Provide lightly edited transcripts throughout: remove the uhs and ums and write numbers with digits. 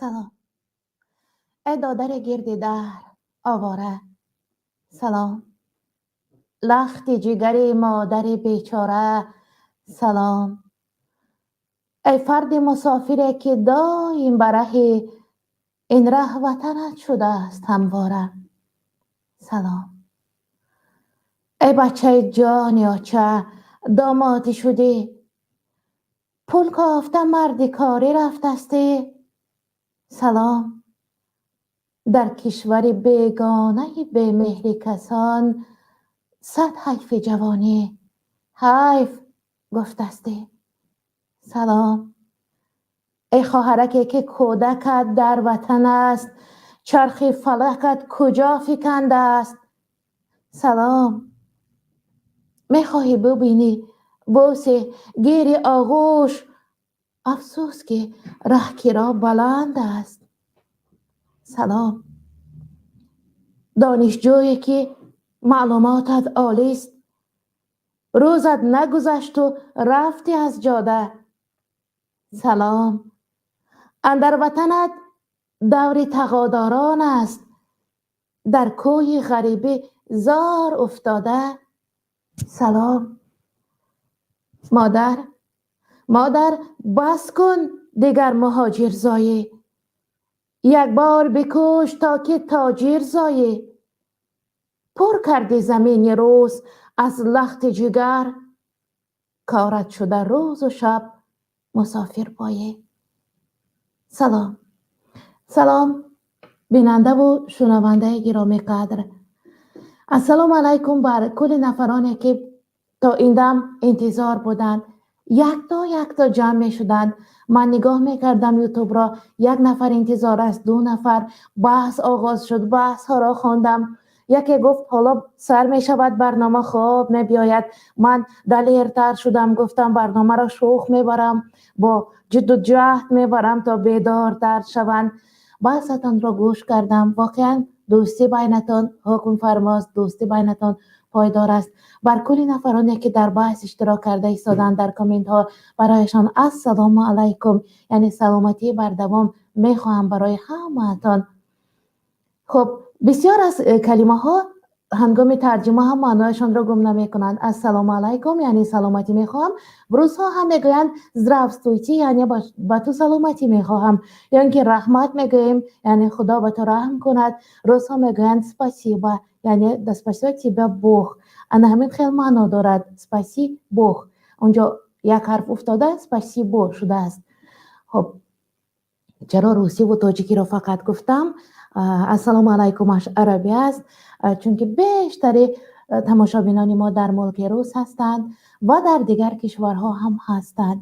Салом. Эй додари гирди даҳр овора, салом. Лахти ҷигари модари бечора, салом. Эй фарди мусофире, ки доим ба раҳӣ, ин раҳ ватанат шудааст ҳамвора, салом. Эй бачаи ҷони оча, домодӣ шудӣ, пул кофта марди корӣ рафтастӣ, салом. Дар кишвари бегонаи бемеҳри касон сад ҳайфи ҷавонӣ, ҳайф гуфтастӣ, салом. Эй хоҳараке, ки кӯдакат дар ватан аст, чархи фалакат куҷо фикандааст, салом. Мехоҳӣ бубинӣ, бӯсӣ, гири оғӯш, афсӯс, ки раҳкиро баланд аст, салом. Донишҷӯе, ки маълумотат олист, рӯзат нагузашту рафтӣ аз ҷода, салом. Андар ватанат даври тағодорон аст, дар кӯи ғарибӣ зор уфтода, салом. Модар, модар, бас кун дигар муҳоҷирзоӣ, як бор бикӯш, то ки тоҷир зоӣ. Пур кардӣ замини рӯз аз лахти ҷигар, корат шуда рӯзу шаб мусофирпоӣ, салом. Салом, бинандаву шунавандаи гиромиқадр. Ассалому алайкум бар кулли нафароне, ки то ин дам интизор буданд, якто якто ҷамъ мешуданд. Ман нигоҳ мекардам Ютубро, як нафар интизор аст, ду нафар. Баҳс оғоз шуд, баҳсҳоро хондам. Яке гуфт: «Ҳоло сар мешавад барнома, хоб мебиёяд». Ман далертар шудам, гуфтам: «Барномаро шӯх мебарам, бо ҷидду ҷаҳд мебарам, то бедортар шаванд». Баҳсатонро гӯш кардам. Воқеан, дӯстӣ байнатон ҳукмфармост, дӯстӣ байнатон пойдор аст. Бар кулли нафароне, ки дар баҳс иштирок карда истоданд дар комментҳо, барояшон ассалому алайкум, яъне саломатии бардавом мехоҳам барои ҳамаатон. Хуб, бисёр аз калимаҳо ҳангоми тарҷима ҳам маънояшонро гум намекунанд. Ассалому алайкум, яъне саломатӣ мехоҳам. Русҳо ҳам мегӯянд «здравствуйте», яъне ба ту саломатӣ мехоҳам. Ё ин ки раҳмат мегӯем, яъне Худо ба ту раҳм кунад. Русҳо мегӯянд «спасибо», яъне «да спасет тебя Бог». Ана ҳамин хел маъно дорад «спаси Бог». Онҷо як ҳарф уфтода, «спасибо» шудааст. Хуб, чаро русиву тоҷикиро фақат гуфтам? Ассалому алайкумаш арабӣ аст, чунки бештари тамошобинони мо дар мулки рус ҳастанд ва дар дигар кишварҳо ҳам ҳастанд.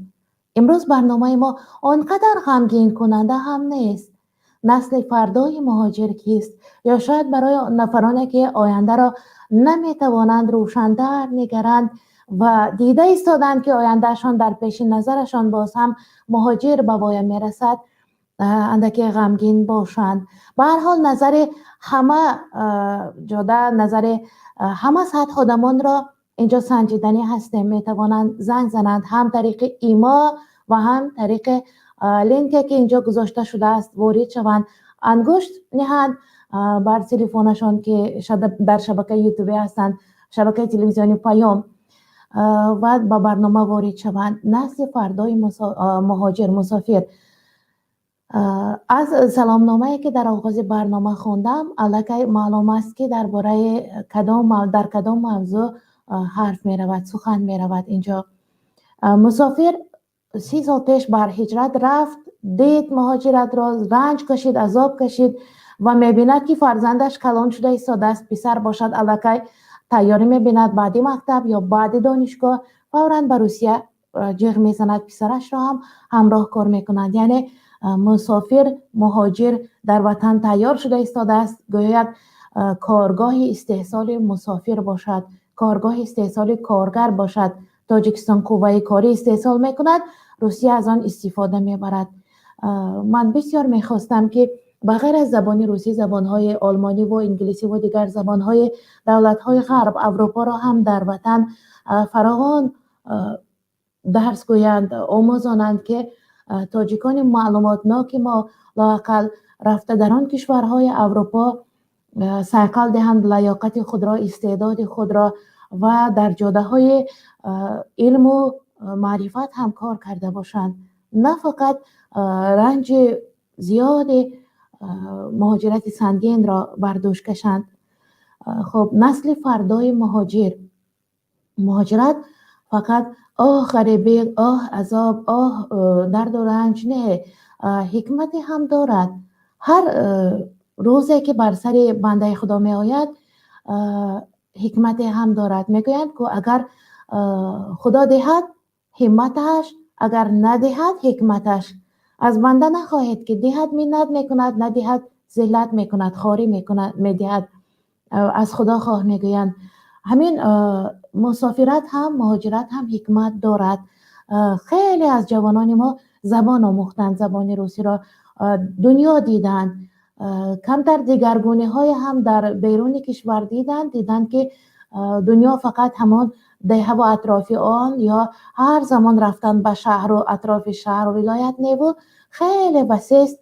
Имрӯз барномаи мо он қадар ғамгинкунанда ҳам нест. Насли фардои муҳоҷир кист? Ё шояд барои нафароне, ки ояндаро наметавонанд рӯшантар нигаранд ва дида истоданд, ки ояндаашон дар пеши назарашон боз ҳам муҳоҷир ба воя мерасад, андаке ғамгин бошанд. Ба ҳар ҳол, назари ҳама ҷода, назари ҳама сатҳ одамонро инҷо санҷиданӣ ҳастем. Метавонанд занг зананд, ҳам тариқи имо ва ҳам тариқи линке, ки инҷо гузошта шудааст, ворид шаванд, ангушт ниҳанд бар телефонашон, ки дар шабакаи Ютубӣ ҳастанд, шабакаи телевизиони Паём, ва ба барнома ворид шаванд. Насли фардои муҳоҷир, мусофир. Аз саломномае, ки дар оғози барнома хондам, аллакай маълум аст, ки дар бораи кадом, дар кадом мавзӯъ ҳарф меравад, сухан меравад. Инҷо мусофир 30 сол пеш бар ҳиҷрат рафт, дид муҳоҷиратро, ранҷ кашид, азоб кашид ва мебинад, ки фарзандаш калон шуда истодааст. Писар бошад, аллакай тайёрӣ мебинад, баъди мактаб ё баъди донишгоҳ фавран ба Русия ҷиғ мезанад, писарашро ҳам ҳамроҳ кор мекунад. Яъне мусофир, муҳоҷир дар ватан тайёр шуда истодааст, гӯё як коргоҳи истеҳсоли мусофир бошад, коргоҳи истеҳсоли коргар бошад. Тоҷикистон қувваи корӣ истеҳсол мекунад, Русия аз он истифода мебарад. Ман бисёр мехостам, ки ба ғайр аз забони русӣ, забонҳои олмонӣ ва инглисӣ ва дигар забонҳои давлатҳои ғарб, Аврупоро ҳам дар ватан фаровон дарс гӯянд, омӯзонанд, ки Тоҷикони маълумотноки мо лоақал рафта дар он кишварҳои Аврупо сайқал диҳанд лаёқати худро, истеъдоди худро ва дар ҷодаҳои илму маърифат ҳам кор карда бошанд. На фақат ранҷи зиёди муҳоҷирати сангинро бар дӯш кашанд. Хуб, насли фардои муҳоҷир. Муҳоҷират фақат оҳ ғарибӣ, оҳ азоб, оҳ дарду ранҷ не, ҳикмате ҳам дорад. Ҳар рӯзе ки бар сари бандаи Худо меояд, ҳикмате ҳам дорад. Мегӯянд, ку агар Худо диҳад, ҳимматаш, агар надиҳад, ҳикматаш. Аз банда нахоҳед ки диҳад, миннат мекунад, надиҳад, зиллат мекунад, хорӣ мекунад, медиҳад. Аз Худо хоҳ, мегӯянд. Ҳамин мусофират ҳам, муҳоҷират ҳам ҳикмат дорад. Хеле аз ҷавонони мо забон омӯхтанд, забони русиро, дунё диданд, камтар дигаргуниҳое ҳам дар беруни кишвар диданд, диданд ки дунё фақат ҳамон деҳаву атрофи он ё ҳар замон рафтан ба шаҳру атрофи шаҳру вилоят неву, хеле васеъст.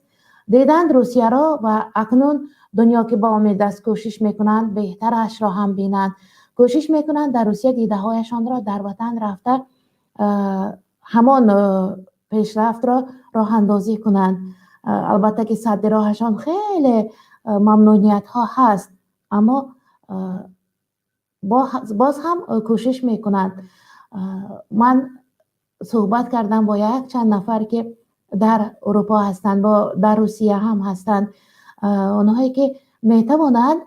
Диданд Русияро ва акнун дунё ки ба умед аст, кӯшиш мекунанд беҳтарашро ҳам бинанд. Кӯшиш мекунанд дар Русия дидаҳояшонро дар ватан рафта ҳамон пешрафтро роҳандозӣ кунанд. Албатта ки садди роҳашон хеле мамнуниятҳо ҳаст, аммо боз ҳам кӯшиш мекунанд. Ман суҳбат кардам бо як чанд нафар, ки дар Урупо ҳастанд, дар Русия ҳам ҳастанд. Онҳое ки метавонанд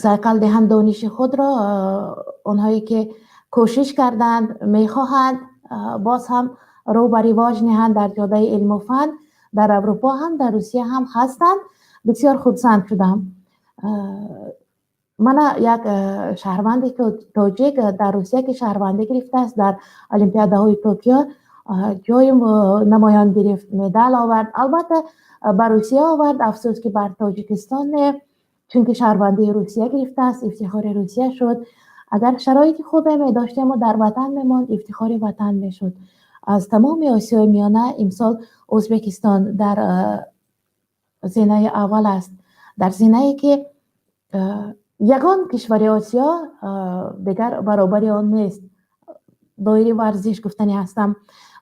сайқал диҳанд дониши худро, онҳое ки кӯшиш карданд, мехоҳанд боз ҳам рӯ ба ривоҷ ниҳанд дар ҷодаи илму фан, дар Аврупо ҳам, дар Русия ҳам ҳастанд. Бисёр хурсанд шудам. Мана як шаҳрванди тоҷик дар Русия, ки шаҳрвандӣ гирифтааст, дар Олимпиадаҳои Токио ҷои намоён гирифт, медал овард. Албатта, ба Русия овард, афсӯс ки бар Тоҷикистон не, чунки шаҳрвандии Русия гирифтааст, ифтихори Русия шуд. Агар шароити хубе медоштему дар ватан мемонд, ифтихори ватан мешуд. Аз тамоми Осиёи Миёна имсол Ӯзбекистон дар зинаи аввал аст, дар зинае ки ягон кишвари Осиё дигар баробари он нест. Доири варзиш гуфтанӣ ҳастам.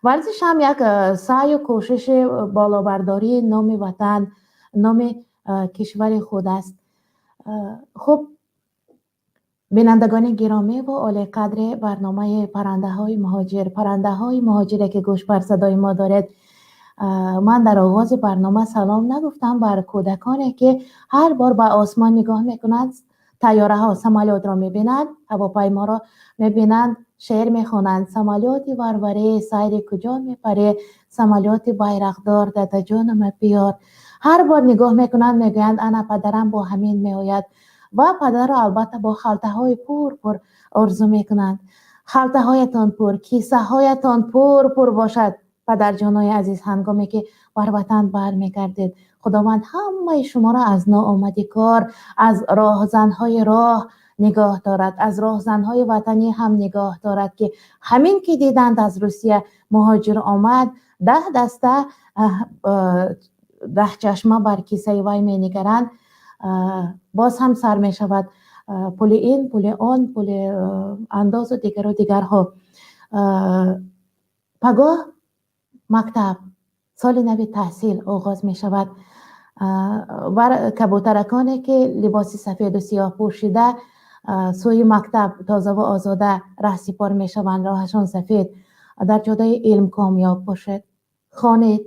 Варзиш ҳам як саъю кӯшиши болобардории номи ватан, номи кишвари худ аст. Хуб, бинандагони гиромӣ ва олиқадри барномаи «Паррандаҳои муҳоҷир», паррандаҳои муҳоҷире ки гӯш бар садои мо доред, ман дар оғози барнома салом нагуфтам бар кӯдаконе, ки ҳар бор ба осмон нигоҳ мекунанд, тайёраҳо, самолётро мебинанд, ҳавопайморо мебинанд, шеър мехонанд: «Самолёти варваре, сайри куҷо мепаре? Самолёти байрақдор, дадаҷонама биёр». Ҳар бор нигоҳ мекунанд, мегӯянд: «Ана падарам бо ҳамин меояд». Ва падарро албатта бо халтаҳои пур пур орзу мекунанд. Халтаҳоятон пур, кисаҳоятон пур пур бошад, падарҷонои азиз, ҳангоме ки бар ватан бармегардед. Худованд ҳамаи шуморо аз ноомадӣ кор, аз роҳзанҳои роҳ нигоҳ дорад, аз роҳзанҳои ватанӣ ҳам нигоҳ дорад, ки ҳамин ки диданд аз Русия муҳоҷир омад, 10 даста, 10 чашма бар кисаи вай менигаранд. Боз ҳам сар мешавад пули ин, пули он, пули андозу дигару дигарҳо. Пагоҳ мактаб, соли нави таҳсил оғоз мешавад. Бар кабутараконе ки либоси сафеду сиёҳ пӯшида сӯи мактаб тозаву озода раҳсипор мешаванд, роҳашон сафед, дар ҷодаи илм комёб бошед. Хонед,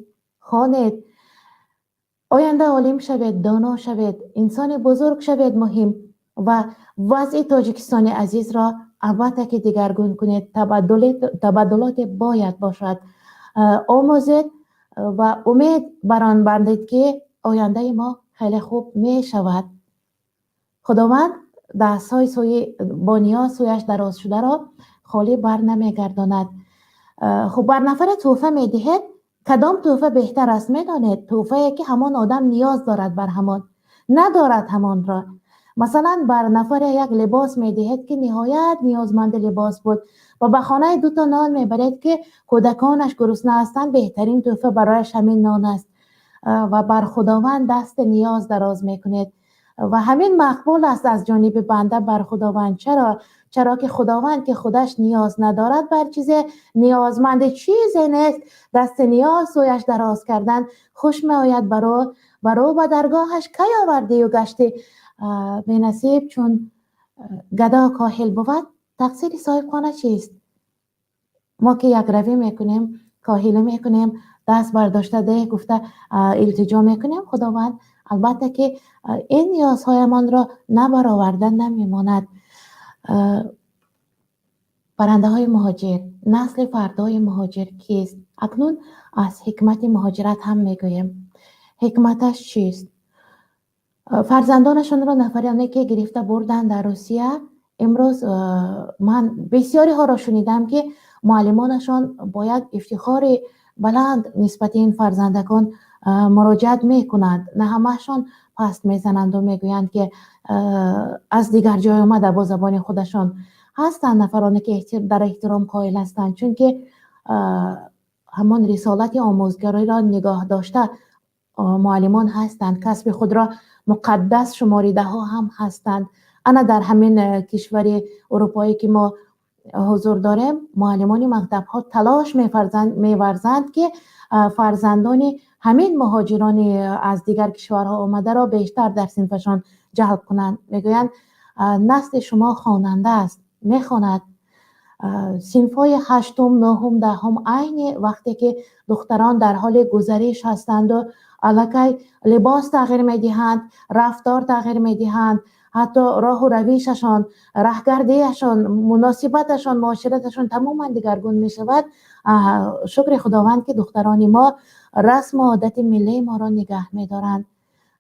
хонед, оянда олим шавед, доно шавед, инсони бузург шавед. Муҳим ва вазъи Тоҷикистони азизро албатта ки дигаргун кунед. Табаддулоте бояд бошад. Омӯзед ва умед бар он бандед, ки ояндаи мо хеле хуб мешавад. Худованд дастҳои сӯи бо ниёз сӯяш дароз шударо холӣ бар намегардонад. Хуб, бар нафаре тӯҳфа медиҳед, кадом тӯҳфа беҳтар аст, медонед? Тӯҳфае ки ҳамон одам ниёз дорад бар ҳамон, надорад ҳамонро. Масалан, бар нафаре як либос медиҳед, ки ниҳоят ниёзманди либос буд, ва ба хонаи дуто нон мебаред, ки кӯдаконаш гурусна ҳастанд, беҳтарин тӯҳфа барояш ҳамин нон аст, ва бар Худованд дасти ниёз дароз мекунед ва ҳамин мақбул аст аз ҷониби банда бар Худованд. Чаро? Чаро ки Худованд, ки худаш ниёз надорад бар чизе, ниёзманди чизе нест, дасти ниёз сӯяш дароз кардан хуш меояд бар ӯ. Бар ӯ ба даргоҳаш кай овардию гашти бенасиб? Чун гадо коҳил бувад, тақсири соҳибхона чист? Мо ки якравӣ мекунем, коҳилӣ мекунем, даст бардошта деҳ гуфта илтиҷо мекунем, Худованд албатта ки ин ниёзҳоямонро набароварда намемонад. Паррандаҳои муҳоҷир, насли фардои муҳоҷир кист? Акнун аз ҳикмати муҳоҷират ҳам мегӯем. Ҳикматаш чист? Фарзандонашонро нафароне ки гирифта бурданд дар Русия, имрӯз ман бисёриҳоро шунидам, ки муаллимонашон бо як ифтихори баланд нисбати ин фарзандакон муроҷиат мекунанд. На ҳамаашон паст мезананду мегӯянд, ки аз дигар ҷой омада бо забони худашон. Ҳастанд нафароне, ки дар эҳтиром қоил ҳастанд, чунки ҳамон рисолати омӯзгариро нигоҳ дошта муаллимон ҳастанд, касби худро муқаддас шуморидаҳо ҳам ҳастанд. Ана дар ҳамин кишвари урупоӣ, ки мо ҳузур дорем, муаллимони мактабҳо талош меварзанд, ки фарзандони ҳамин муҳоҷирони аз дигар кишварҳо омадаро бештар дар синфашон ҷалб кунанд. Мегӯянд, насли шумо хонанда аст, мехонад. Синфҳои ҳаштум, нӯҳум, 10-ум, айни вақте ки духтарон дар ҳоли гузариш ҳастанду аллакай либос тағйир медиҳанд, рафтор тағйир медиҳанд, ҳатто роҳу равишашон, раҳгардиашон, муносибаташон, муошираташон тамоман дигаргун мешавад. Шукри Худованд, ки духтарони мо расму одати миллии моро нигаҳ медоранд.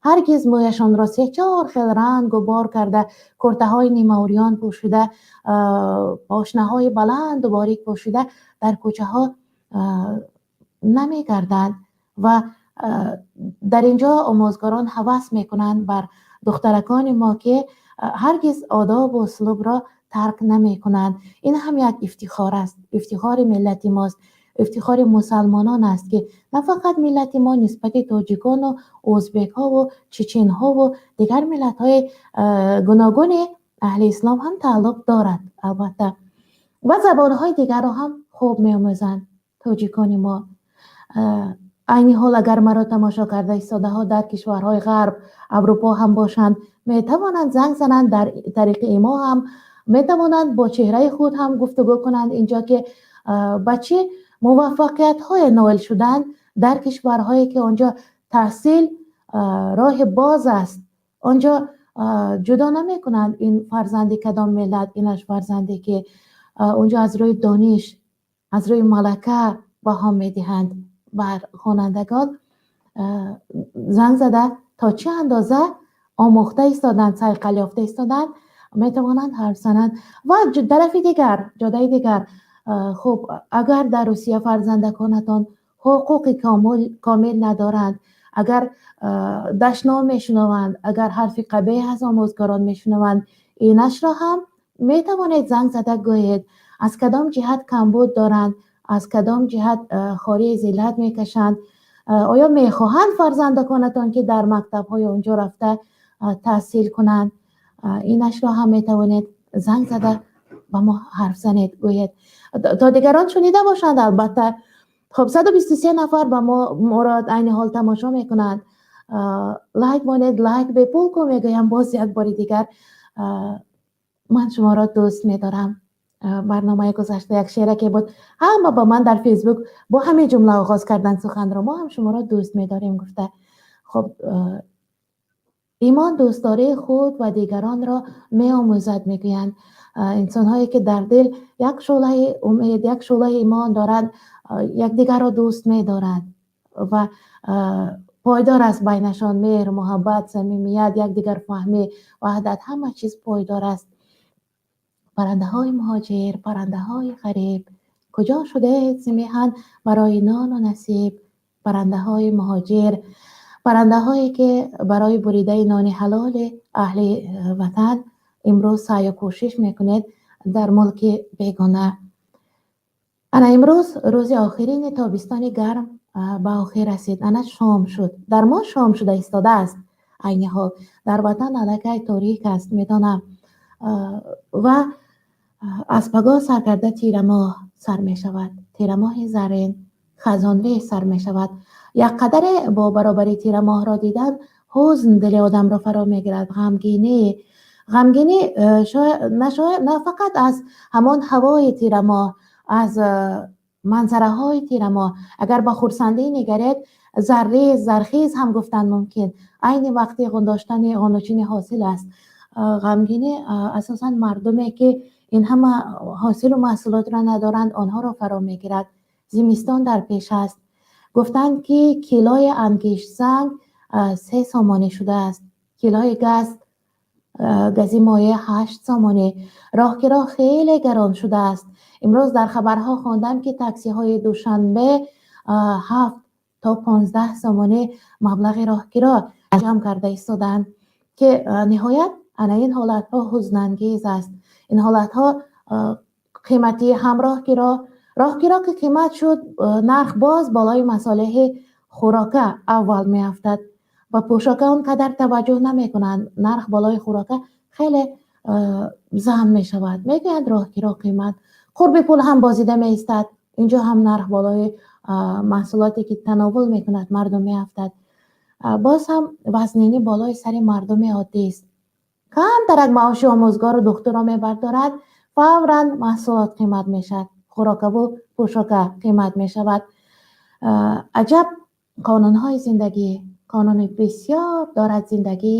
Ҳаргиз мӯяшонро се-чор хел рангу бор карда, куртаҳои нимаурён пӯшида, пошнаҳои баланду борик пӯшида дар кӯчаҳо намегарданд. Ва дар ин ҷо омӯзгорон ҳавас мекунанд бар духтаракони мо, ки ҳаргиз одобу услубро тарк намекунанд. Ин ҳам як ифтихор аст, ифтихори миллати мост, ифтихори мусалмонон аст, ки на фақат миллати мо, нисбати тоҷикону ӯзбекҳову чеченҳову дигар миллатҳои гуногуни аҳли ислом ҳам тааллуқ дорад албатта. Ва забонҳои дигарро ҳам хуб меомӯзанд тоҷикони мо. Айни ҳол агар маро тамошо карда истодаҳо дар кишварҳои ғарб, Аврупо ҳам бошанд, метавонанд занг зананд, дар тариқи имо ҳам метавонанд, бо чеҳраи худ ҳам гуфтугӯ кунанд инҷо, ки ба чӣ муваффақиятҳое ноил шуданд дар кишварҳое, ки онҷо таҳсил роҳи боз аст. Онҷо ҷудо намекунанд, ин фарзанди кадом миллат, инаш фарзанде ки онҷо аз рӯи дониш, аз рӯи малака баҳо медиҳанд бар хонандагон. Занг зада то чӣ андоза омӯхта истоданд, сайқал ёфта истоданд, метавонанд ҳарф зананд. Ва тарафи дигар, ҷодаи дигар, хуб, агар дар Русия фарзандаконатон ҳуқуқи комил надоранд, агар дашном мешунаванд, агар ҳарфи қабеҳ аз омӯзгорон мешунаванд, инашро ҳам метавонед занг зада гӯед, аз кадом ҷиҳат камбуд доранд, аз кадом ҷиҳат хории зиллат мекашанд. Оё мехоҳанд фарзандаконатон, ки дар мактабҳои онҷо рафта таҳсил кунанд? Инашро ҳам метавонед занг зада ба мо ҳарф занед, гӯед, то дигарон шунида бошанд албатта. Хуб, 123 нафар ба мо моро айни ҳол тамошо мекунанд. Лайк монед, лайк бепул ку, мегӯям боз як бори дигар. Ман шуморо дӯст медорам. Барномаи гузашта як шеъраке буд, ҳама ба ман дар Фейсбук бо ҳамин ҷумла оғоз карданд суханро: «Мо ҳам шуморо дӯст медорем», гуфта. Хуб, имон дӯстдории худ ва дигаронро меомӯзад, мегӯянд. Инсонҳое, ки дар дил як шӯълаи умед, як шӯълаи имон доранд, якдигарро дӯст медоранд ва пойдор аст байнашон меҳр, муҳаббат, самимият, якдигарфаҳмӣ, ваҳдат, ҳама чиз пойдор аст. Паррандаҳои муҳоҷир, паррандаҳои ғариб, куҷо шудед зи меҳан барои нону насиб? Паррандаҳои муҳоҷир. Паррандаҳое, ки барои буридаи нони ҳалоли аҳли ватан имрӯз саъю кӯшиш мекунед дар мулки бегона. Ана имрӯз рӯзи охирини тобистони гарм ба охир расид. Ана шом шуд. Дар мо шом шуда истодааст айни ҳол. Дар ватан аллакай торик аст, медонам. Ва аз пагоҳ сар карда тирамоҳ сар мешавад. Тирамоҳи заррин, хазонрез сар мешавад. Як қадаре бо баробари тирамоҳро дидан ҳузн дили одамро фаро мегирад, ғамгинӣ. Ғамгинӣ на фақат аз ҳамон ҳавои тирамоҳ, аз манзараҳои тирамоҳ. Агар ба хурсандӣ нигаред, заррез, зархез ҳам гуфтан мумкин. Айни вақти ғундоштани ғунучини ҳосил аст. Ғамгинӣ асосан мардуме, ки ин ҳама ҳосилу маҳсулотро надоранд, онҳоро фаро мегирад. Зимистон дар пеш аст. Гуфтанд, ки килои ангиштсанг 3 сомонӣ шудааст. Килои газ, гази моеъ 8 сомонӣ. Роҳкиро хеле гарон шудааст. Имрӯз дар хабарҳо хондам, ки таксиҳои Душанбе 7 то 15 сомонӣ маблағи роҳкиро ҷамъ карда истодаанд, ки ниҳоят ана ин ҳолатҳо ҳузнангез аст. Ин ҳолатҳо, қиматии ҳам роҳкиро, роҳкиро ки қимат шуд, нарх боз болои масолеҳи хӯрока аввал меафтад. Ба пӯшока он қадар таваҷҷӯҳ намекунанд. Нарх болои хӯрока хеле зам мешавад. Мегӯянд, роҳкиро қимат. Қурби пул ҳам бозида меистад. Инҷо ҳам нарх болои маҳсулоте, ки тановул мекунад мардум, меафтад. Боз ҳам вазнинӣ болои сари мардуми оддист. Камтарак маоши омӯзгору духтурро мебардорад, фавран маҳсулот қимат мешавад, хӯрокаву пӯшока қимат мешавад. Аҷаб қонунҳои зиндагӣ! Қонуни бисёр дорад зиндагӣ,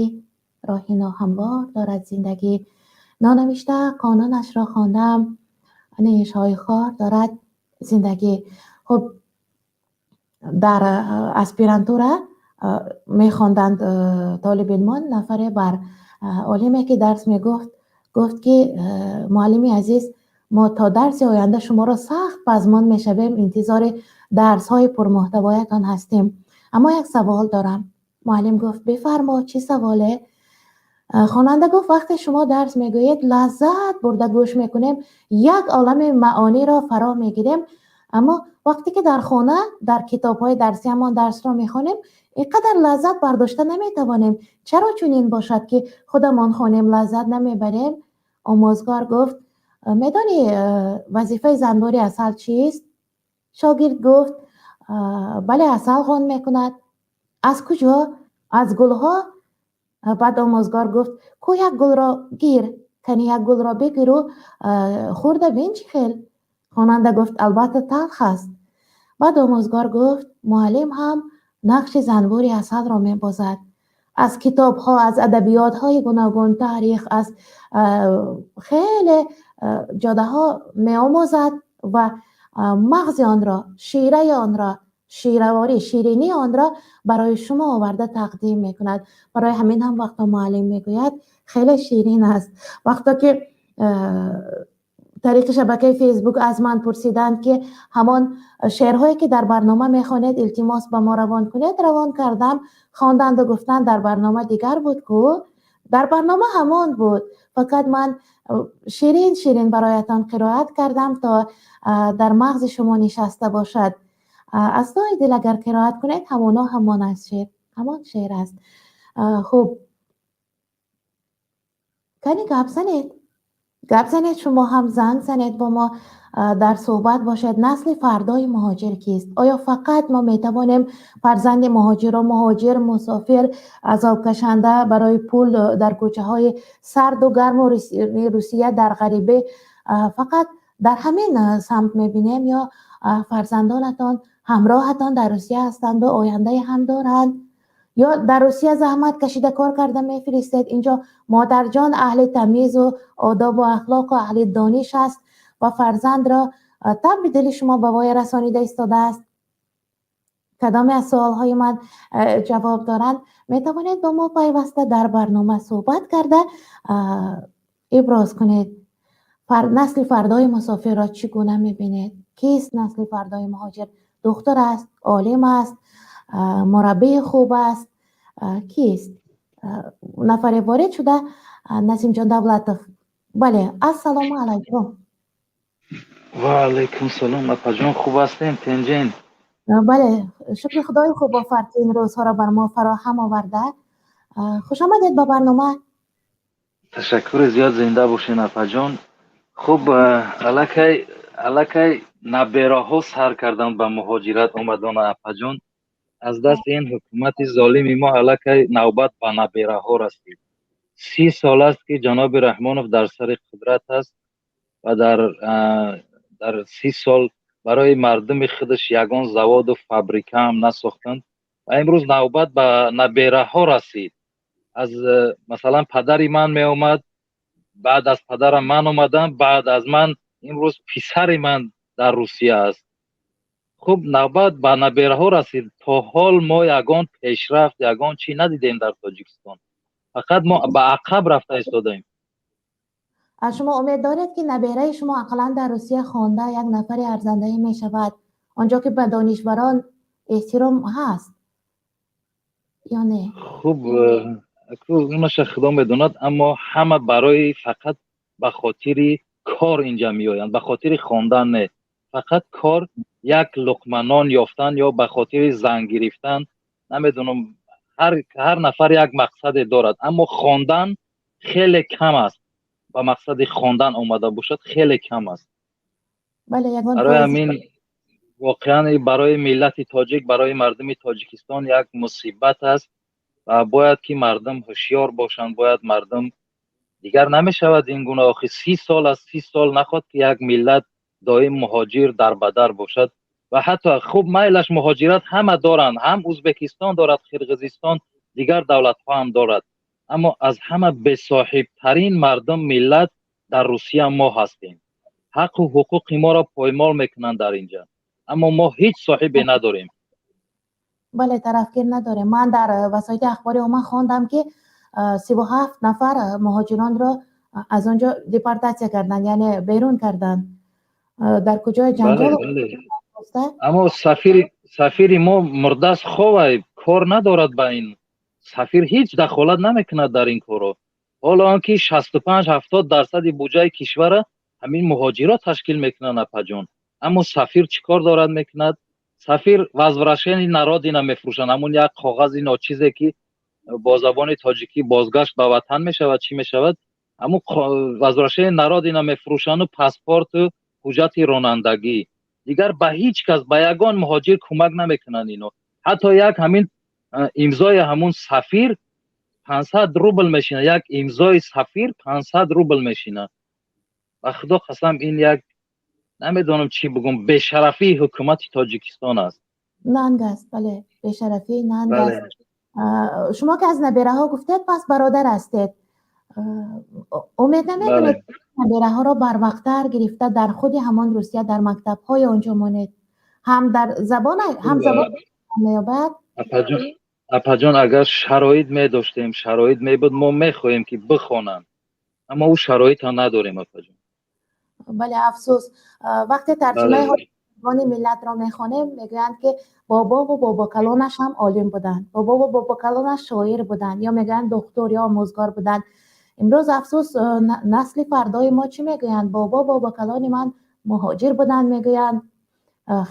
роҳи ноҳамвор дорад зиндагӣ. Нонавишта қонунашро хондам, нешҳои хор дорад зиндагӣ. Хуб, дар аспирантура мехонданд толибилмон. Нафаре бар олиме, ки дарс мегуфт, гуфт, ки муаллими азиз, мо то дарси оянда шуморо сахт пазмон мешавем, интизори дарсҳои пурмуҳтавоятон ҳастем, аммо як савол дорам. Муаллим гуфт: бифармо, чӣ саволе? Хонанда гуфт: вақте шумо дарс мегӯед, лаззат бурда гӯш мекунем, як олами маъониро фаро мегирем, аммо вақте ки дар хона дар китобҳои дарсиамон дарсро мехонем, ин қадар лаззат бардошта наметавонем. Чаро чунин бошад, ки худамон хонем, лаззат намебарем? Омӯзгор гуфт: медонӣ, вазифаи занбури асал чист? Шогирд гуфт: бале, асал ғун мекунад. Аз куҷо? Аз гулҳо. Баъд омӯзгор гуфт: ку, як гулро гир, кани як гулро бигиру хӯрда бин, чӣ хел? Хонанда гуфт: албатта, талх аст. Баъд омӯзгор гуфт: муаллим ҳам нақши занбури асалро мебозад. Аз китобҳо, аз адабиётҳои гуногун, таърих, аз хеле ҷодаҳо меомӯзад ва мағзи онро, шираи онро, шираворӣ, ширинии онро барои шумо оварда тақдим мекунад. Барои ҳамин ҳам вақто муаллим мегӯяд, хеле ширин аст. Вақто ки тариқи шабакаи Фейсбук аз ман пурсиданд, ки ҳамон шеърҳое, ки дар барнома мехонед, илтимос, ба мо равон кунед, равон кардам, хонданду гуфтанд: дар барнома дигар буд ку? Дар барнома ҳамон буд, фақат ман ширин ширин бароятон қироат кардам, то дар мағзи шумо нишаста бошад. Аз тои дил агар қироат кунед, ҳамоно ҳамон аст, шеър ҳамон шеър аст. Хуб, кани гап занед, гап занед, шумо ҳам занг занед, бо мо дар суҳбат бошед. Насли фардои муҳоҷир кист? Оё фақат мо метавонем фарзанди муҳоҷирро муҳоҷир, мусофир, азобкашанда, барои пул дар кӯчаҳои сарду гарму Русия дар ғарибӣ фақат дар ҳамин самт мебинем ё фарзандонатон ҳамроҳатон дар Русия ҳастанду ояндае ҳам доранд, ё дар Русия заҳмат кашида, кор карда мефиристед, инҷо модарҷон аҳли тамизу одобу ахлоқу аҳли дониш аст ва фарзандро табби дили шумо ба воя расонида истодааст? Кадоме аз суолҳои ман ҷавоб доранд, метавонед бо мо пайваста дар барнома суҳбат карда иброз кунед. Насли фардои мусофирро чӣ гуна мебинед? Кист насли фардои муҳоҷир? Духтур аст, олим аст, мураббии хуб аст? Кист? Нафаре ворид шуда, Насимҷон Давлатов. Бале, ассалому алайкум. Ва алайкум салом, апаҷон, хуб ҳастем, тинҷен? Бале, шукри Худои хуб офард, ин рӯзҳоро бар мо фароҳам оварда. Хушомадед ба барнома. Ташаккури зиёд, зинда бошен, апаҷон. Хуб, аллакай набераҳо сар карданд ба муҳоҷират омадона, апаҷон. Аз дасти ин ҳукумати золими мо аллакай навбат ба набераҳо расид. 30 сол аст, ки ҷаноби Раҳмонов дар сари қудрат аст ва дар 30 сол барои мардуми худаш ягон заводу фабрика ҳам насохтанд ва имрӯз навбат ба набераҳо расид. Аз, масалан, падари ман меомад, баъд аз падарам ман омадам, баъд аз ман имрӯз писари ман дар Русия аст. Хуб, навбат ба набераҳо расид. То ҳол мо ягон пешрафт, ягон чӣ надидем дар Тоҷикистон, фақат мо ба ақаб рафта истодаем. Шумо умед доред, ки набераи шумо ақаллан дар Русия хонда як нафари арзандаӣ мешавад, он ҷо ки ба донишварон эҳтиром ҳаст, ё не? Хуб, унаша Худо медонад, аммо ҳама барои фақат ба хотири кор инҷа меоянд, ба хотири хондан не, фақат кор, як луқма нон ёфтан ё ба хотири зан гирифтан, намедонам, ҳар нафар як мақсаде дорад, аммо хондан хеле кам аст. Ба мақсади хондан омада бошад, хеле кам аст. Барои ҳамин воқеан барои миллати тоҷик, барои мардуми Тоҷикистон як мусибат аст ва бояд ки мардум ҳушёр бошанд. Бояд мардум, дигар намешавад ин гуна. Охи, 30 сол аст, 30 сол нахоҳад, ки як миллат доим муҳоҷир, дарбадар бошад. Ва ҳатто хуб, майлаш, муҳоҷират ҳама доранд, ҳам Ӯзбекистон дорад, Қирғизистон, дигар давлатҳо ҳам дорад, аммо аз ҳама бесоҳибтарин мардум, миллат дар Русия мо ҳастем. Ҳаққу ҳуқуқи моро поймол мекунанд дар инҷа, аммо мо ҳеҷ соҳибе надорем. Бале, тарафгир надорем. Ман дар васоити ахбори омма хондам, ки 37 нафар муҳоҷиронро аз он ҷо депортатсия карданд, яъне берун карданд. Дар куҷои ҷанҷол? Аммо сафири мо мурдаст, ховай, кор надорад ба ин. Сафир ҳеҷ дахолат намекунад дар ин корро, ҳоло он ки 65-70 дарсади буҷаи кишвара ҳамин муҳоҷирот ташкил мекунанд, апаҷон. Аммо сафир чӣ кор дорад мекунад? Сафир «Возвращение на родина» мефурӯшанд, ҳамун як коғази ночизе, ки бо забони тоҷикӣ «бозгашт ба ватан» мешавад, чӣ мешавад, ҳамун «Возвращение на родина» мефурӯшанду паспорту ҳуҷҷати ронандагӣ. Дигар ба ҳеҷ кас, ба ягон муҳоҷир кӯмак намекунанд ино. Ҳатто як ҳамин имзои ҳамун сафир 500 рубл мешинад, як имзои сафир 500 рубл мешинад. Ба Худо қасам, ин як, намедонам чӣ бигӯм, бешарафии ҳукумати Тоҷикистон аст. Нанг аст, бале, бешарафӣ, нанг аст. Шумо ки аз набераҳо гуфтед, пас бародар ҳастед. Умед намекунед, набераҳоро барвақттар гирифта, дар худи ҳамон Русия дар мактабҳои онҷо монед, ҳам дар забон, ҳам забон меёбад? Апаҷон, агар шароит медоштем, шароит мебуд, мо мехоҳем, ки бихонанд, аммо ӯ шароитро надорем, апаҷон. Бале, афсӯс. Вақте тарҷумаи ҳони миллатро мехонем, мегӯянд, ки бобову бобокалонаш ҳам олим буданд, бобову бобокалонаш шоир буданд, ё мегӯянд, духтур ё омӯзгор буданд. Имрӯз, афсӯс, насли фардои мо чӣ мегӯянд? Бобо, бобокалони ман муҳоҷир буданд, мегӯянд.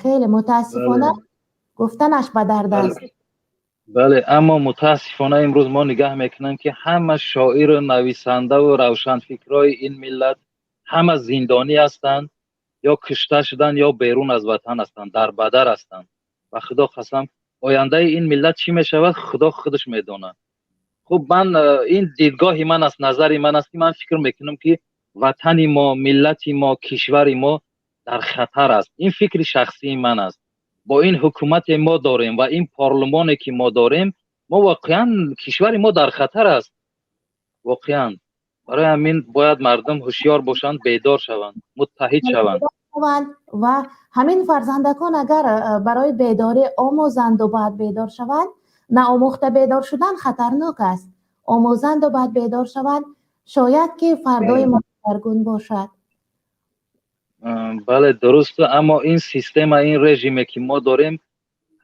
Хеле мутаассифона, гуфтанаш ба дард аст. Бале, аммо мутаассифона имрӯз мо нигаҳ мекунем, ки ҳама шоиру нависандаву равшанфикрои ин миллат ҳама зиндонӣ ҳастанд, ё кушта шуданд, ё берун аз ватан ҳастанд, дар бадар ҳастанд. Ба Худо қасам, ояндаи ин миллат чӣ мешавад, Худо худаш медонад. Хуб, ман, ин дидгоҳи ман аст, назари ман аст, ки ман фикр мекунам, ки ватани мо, миллати мо, кишвари мо дар хатар аст. Ин фикри шахсии ман аст. Бо ин ҳукумате мо дорем ва ин парлумоне ки мо дорем, мо воқеан, кишвари мо дар хатар аст воқеан. Барои ҳамин бояд мардум ҳушёр бошанд, бедор шаванд, муттаҳид шаванд. Ва ҳамин фарзандакон агар барои бедорӣ омӯзанду баъд бедор шаванд, наомӯхта бедор шудан хатарнок аст. Омӯзанду баъд бедор шаванд, шояд ки фардои мо дигаргун бошад. Бале, дуруст, аммо ин система, ин режиме ки мо дорем.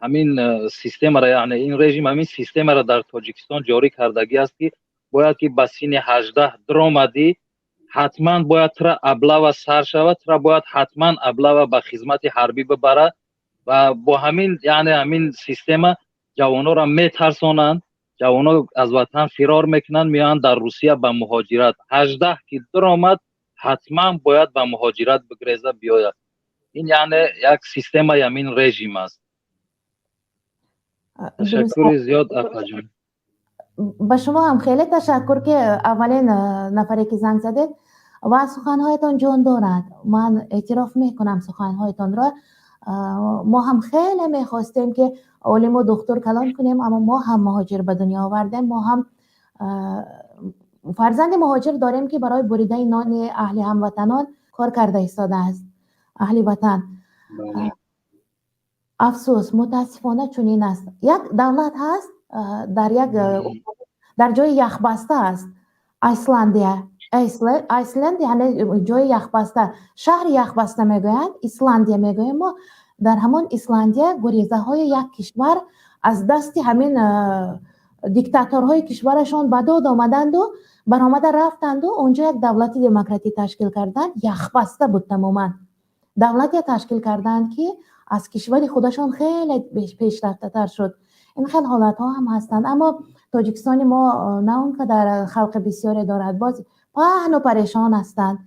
Ҳамин системаро, яъне ин режим ҳамин системаро дар Тоҷикистон ҷорӣ кардагӣ аст, ки бояд ки ба синни 18 даромадӣ, ҳатман бояд тура облава сар шавад, тура бояд ҳатман облава ба хизмати ҳарбӣ бибарад. Ва бо ҳамин, яъне ҳамин система ҷавононро метарсонанд. Ҷавонон аз ватан фирор мекунанд, меоянд дар Русия ба муҳоҷират. 18 ки даромад, ҳатман бояд ба муҳоҷират бигреза биёяд. Ин яъне як системаи ҳамин режим аст. Ташаккури зиёд, апаҷон. Ба шумо ҳам хеле ташаккур, ки аввалин нафаре ки занг задед ва суханҳоятон ҷон дорад. Ман эътироф мекунам суханҳоятонро. Мо ҳам хеле мехостем, ки олиму духтур калон кунем, аммо мо ҳам муҳоҷир ба дунё овардем. Мо ҳам фарзанди муҳоҷир дорем, ки барои буридаи нони аҳли ҳамватанон кор карда истодааст, аҳли ватан. Афсӯс, мутаассифона, чунин аст. Як давлат ҳаст, дар як дар ҷои яхбаста аст, Айсландия. Айсленд яъне ҷои яхбаста, шаҳри яхбаста мегӯянд, Исландия мегӯем мо. Дар ҳамон Исландия гурезаҳои як кишвар аз дасти ҳамин диктаторҳои кишварашон ба дод омаданду баромада рафтанду онҷо як давлати демократӣ ташкил карданд. Яхбаста буд тамоман. Давлате ташкил карданд, ки аз кишвари худашон хеле пешрафтатар шуд. Ин хел ҳолатҳо ҳам ҳастанд, аммо Тоҷикистони мо на он қадар халқи бисёре дорад, боз паҳну парешон ҳастанд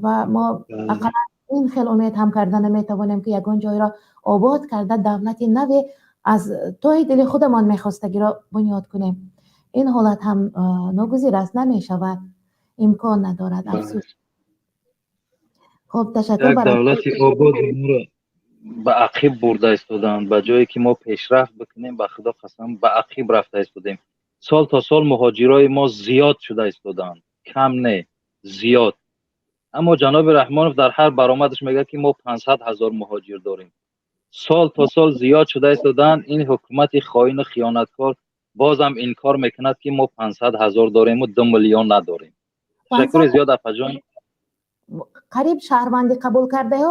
ва мо ақаллан ин хел умед ҳам карда наметавонем, ки ягон ҷойро обод карда, давлати наве аз тои дили худамон мехостагиро бунёд кунем. Ин ҳолат ҳам ногузир аст, намешавад, имкон надорад, афсӯс. Хуб, ташаккур. Як давлати ободи моро ба ақиб бурда истодаанд. Ба ҷое ки мо пешрафт бикунем, ба Худо қасам, ба ақиб рафта истодем. Сол то сол муҳоҷирои мо зиёд шуда истодаанд, кам не, зиёд. Аммо ҷаноби Раҳмонов дар ҳар баромадаш мегӯяд, ки мо 500 000 муҳоҷир дорем. Сол то сол зиёд шуда истодаанд. Ин ҳукумати хоину хиёнаткор бозам инкор мекунад, ки мо 500 000 дорему 2 миллион надорем. Ташаккури зиёд, апаҷон. Қариб шаҳрвандӣ қабул кардаҳо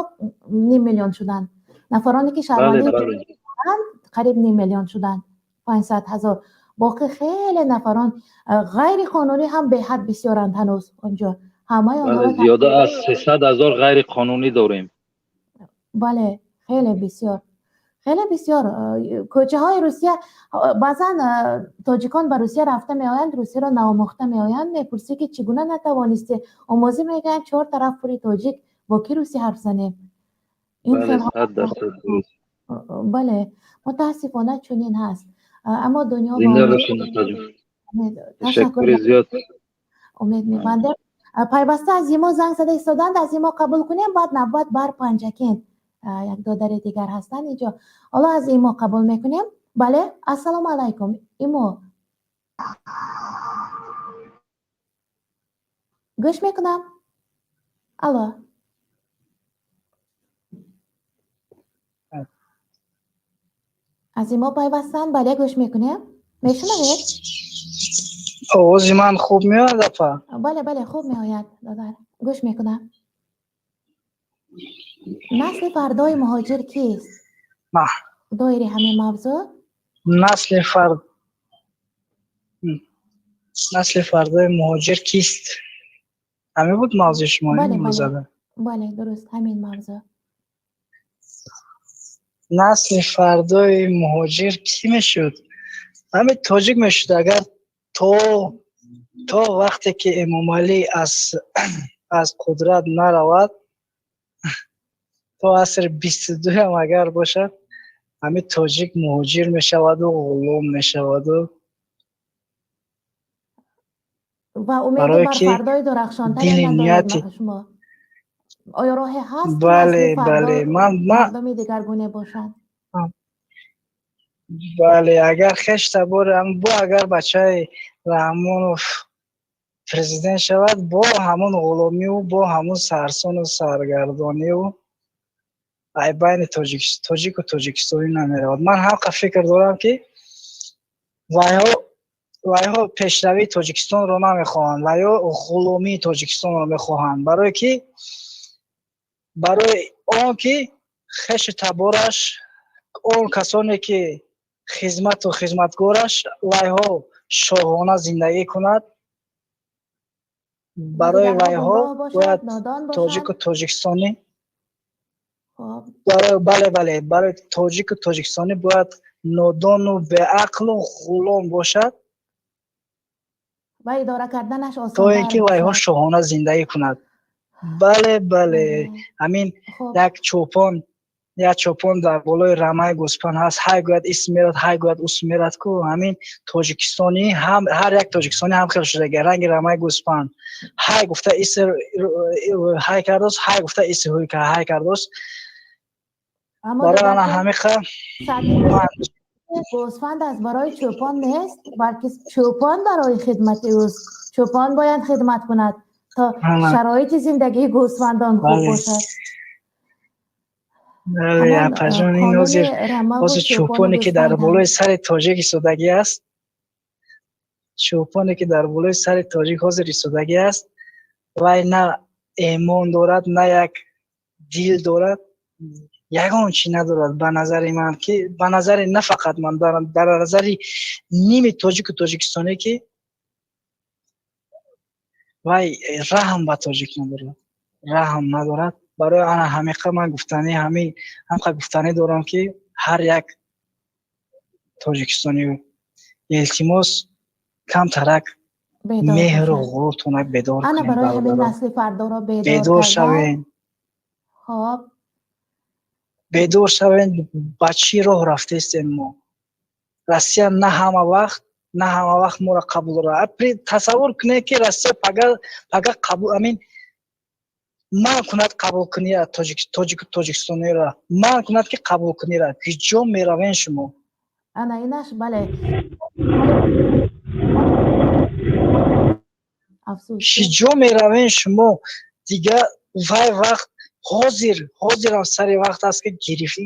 ним миллион шуданд. Нафароне ки шаҳрвандӣ қариб ним миллион шуданд, 500 000. Боқӣ хеле нафарон ғайриқонунӣ ҳам беҳад бисёранд ҳанӯз онҷо. Ҳамаи онҳоро Зиёда аз 300 000 ғайриқонунӣ дорем. Бале, хеле бисёр, хеле бисёр. Кӯчаҳои Русия, баъзан тоҷикон ба Русия рафта меоянд, русияро наомӯхта меоянд. Мепурсӣ, ки чӣ гуна натавонистӣ омӯзӣ? Мегӯянд, чор тараф пури тоҷик, бо кӣ русӣ ҳарф занем? Бале, мутаассифона, чунин ҳаст, аммо дунё Ташаккури зиёд. Умед мебандем. Пайваста аз имо занг зада истоданд, аз имо қабул кунем, баъд навбат бар Панҷакент, як додари дигар ҳастанд инҷо. Ҳоло аз имо қабул мекунем. Бале, ассалому алайкум, имо, гӯш мекунам. Алло, аз имо пайвастанд. Бале, гӯш мекунем, мешунавед? Овози ман хуб меояд, апа? Бале, бале, хуб меояд, додар, гӯш мекунам. Насли фардои муҳоҷир кист? Доири ҳамин мавзӯъ. Насли фардои муҳоҷир кист? Ҳамин буд мавзӯи шумо? Бале, дуруст, ҳамин мавзӯъ. Насли фардои муҳоҷир кӣ мешуд? Ҳамин тоҷик мешуд, агар то вақте ки Эмомалӣ аз қудрат наравад, то асри 22-ам агар бошад, ҳамин тоҷик муҳоҷир мешаваду ғулом мешаваду. Ва умеди бар фардои дурахшонтаре надоред шумо? Оё роҳе ҳаст? Бале, бале, ман мардуми дигаргуне бошанд? Бале, агар хеш табори бо агар бачаи Раҳмонов президент шавад, бо ҳамон ғуломиву бо ҳамон сарсону саргардониву ай байни тоҷику тоҷикистонӣ намеравад. Ман ҳамқа фикр дорам, ки вайҳо пешравии Тоҷикистонро намехоҳанд, вайҳо ғуломии Тоҷикистонро мехоҳанд, барое ки барои он ки хешу табораш Он касоне ки хизмату хизматгораш, вайҳо шоҳона зиндагӣ кунад. Барои вайҳо бояд тоҷику тоҷикистонӣ, бале, бале, барои тоҷику тоҷикистонӣ бояд нодону беақлу ғулом бошад, ва идора карданаш то ин ки вайҳо шоҳона зиндагӣ кунад. Бале, бале, ҳамин як чӯпон дар болои рамаи гӯспанд ҳаст, ҳай гӯяд, ис мерад, ҳай гӯяд, ус мерад ку. Ҳамин тоҷикистонӣ ҳам, ҳар як тоҷикистонӣ ҳам хел шуда, ранги рамаи гӯспанд, ҳай гуфта ис ҳай кардост, ҳай гуфта ис ҳай кардост. Барои ана ҳамиқа. Гӯсфанд аз барои чӯпон нест, балки чӯпон барои хидмати ӯст. Чӯпон бояд хидмат кунад, то шароити зиндагии гӯсфандон хуб бошад. Апаҷон, ин ҳозир чӯпоне ки дар болои сари тоҷик истодагӣ аст, чӯпоне ки дар болои сари тоҷик ҳозир истодагӣ аст, вай на эмон дорад, на як дил дорад, ягон чӣ надорад. Ба назари ман, ки ба назари на фақат ман, дар назари ними тоҷику тоҷикистонӣ, ки вай раҳм ба тоҷик надорад, раҳм надорад. Барои ана ҳамиқа ман гуфтанӣ, ҳамин ҳамқа гуфтанӣ дорам, ки ҳар як тоҷикистонӣ, илтимос, камтарак меҳру ғуруртонак бедор. Ана барои ҳамин насли фардоро бедор шавем. Хоб. Бедор шавем. Ба чӣ роҳ рафтестем мо? Россия на ҳама вақт моро қабул дорад. Тасаввур кунед, ки Россия пага қабул, амин, ман кунад қабул кунира тоҷикистониро, ман кунад ки қабул кунира, куҷо меравен шумо? Ана инаш, бале. Куҷо меравен шумо дига? Вай вақт ҳозирам сари вақт аст, ки гирифти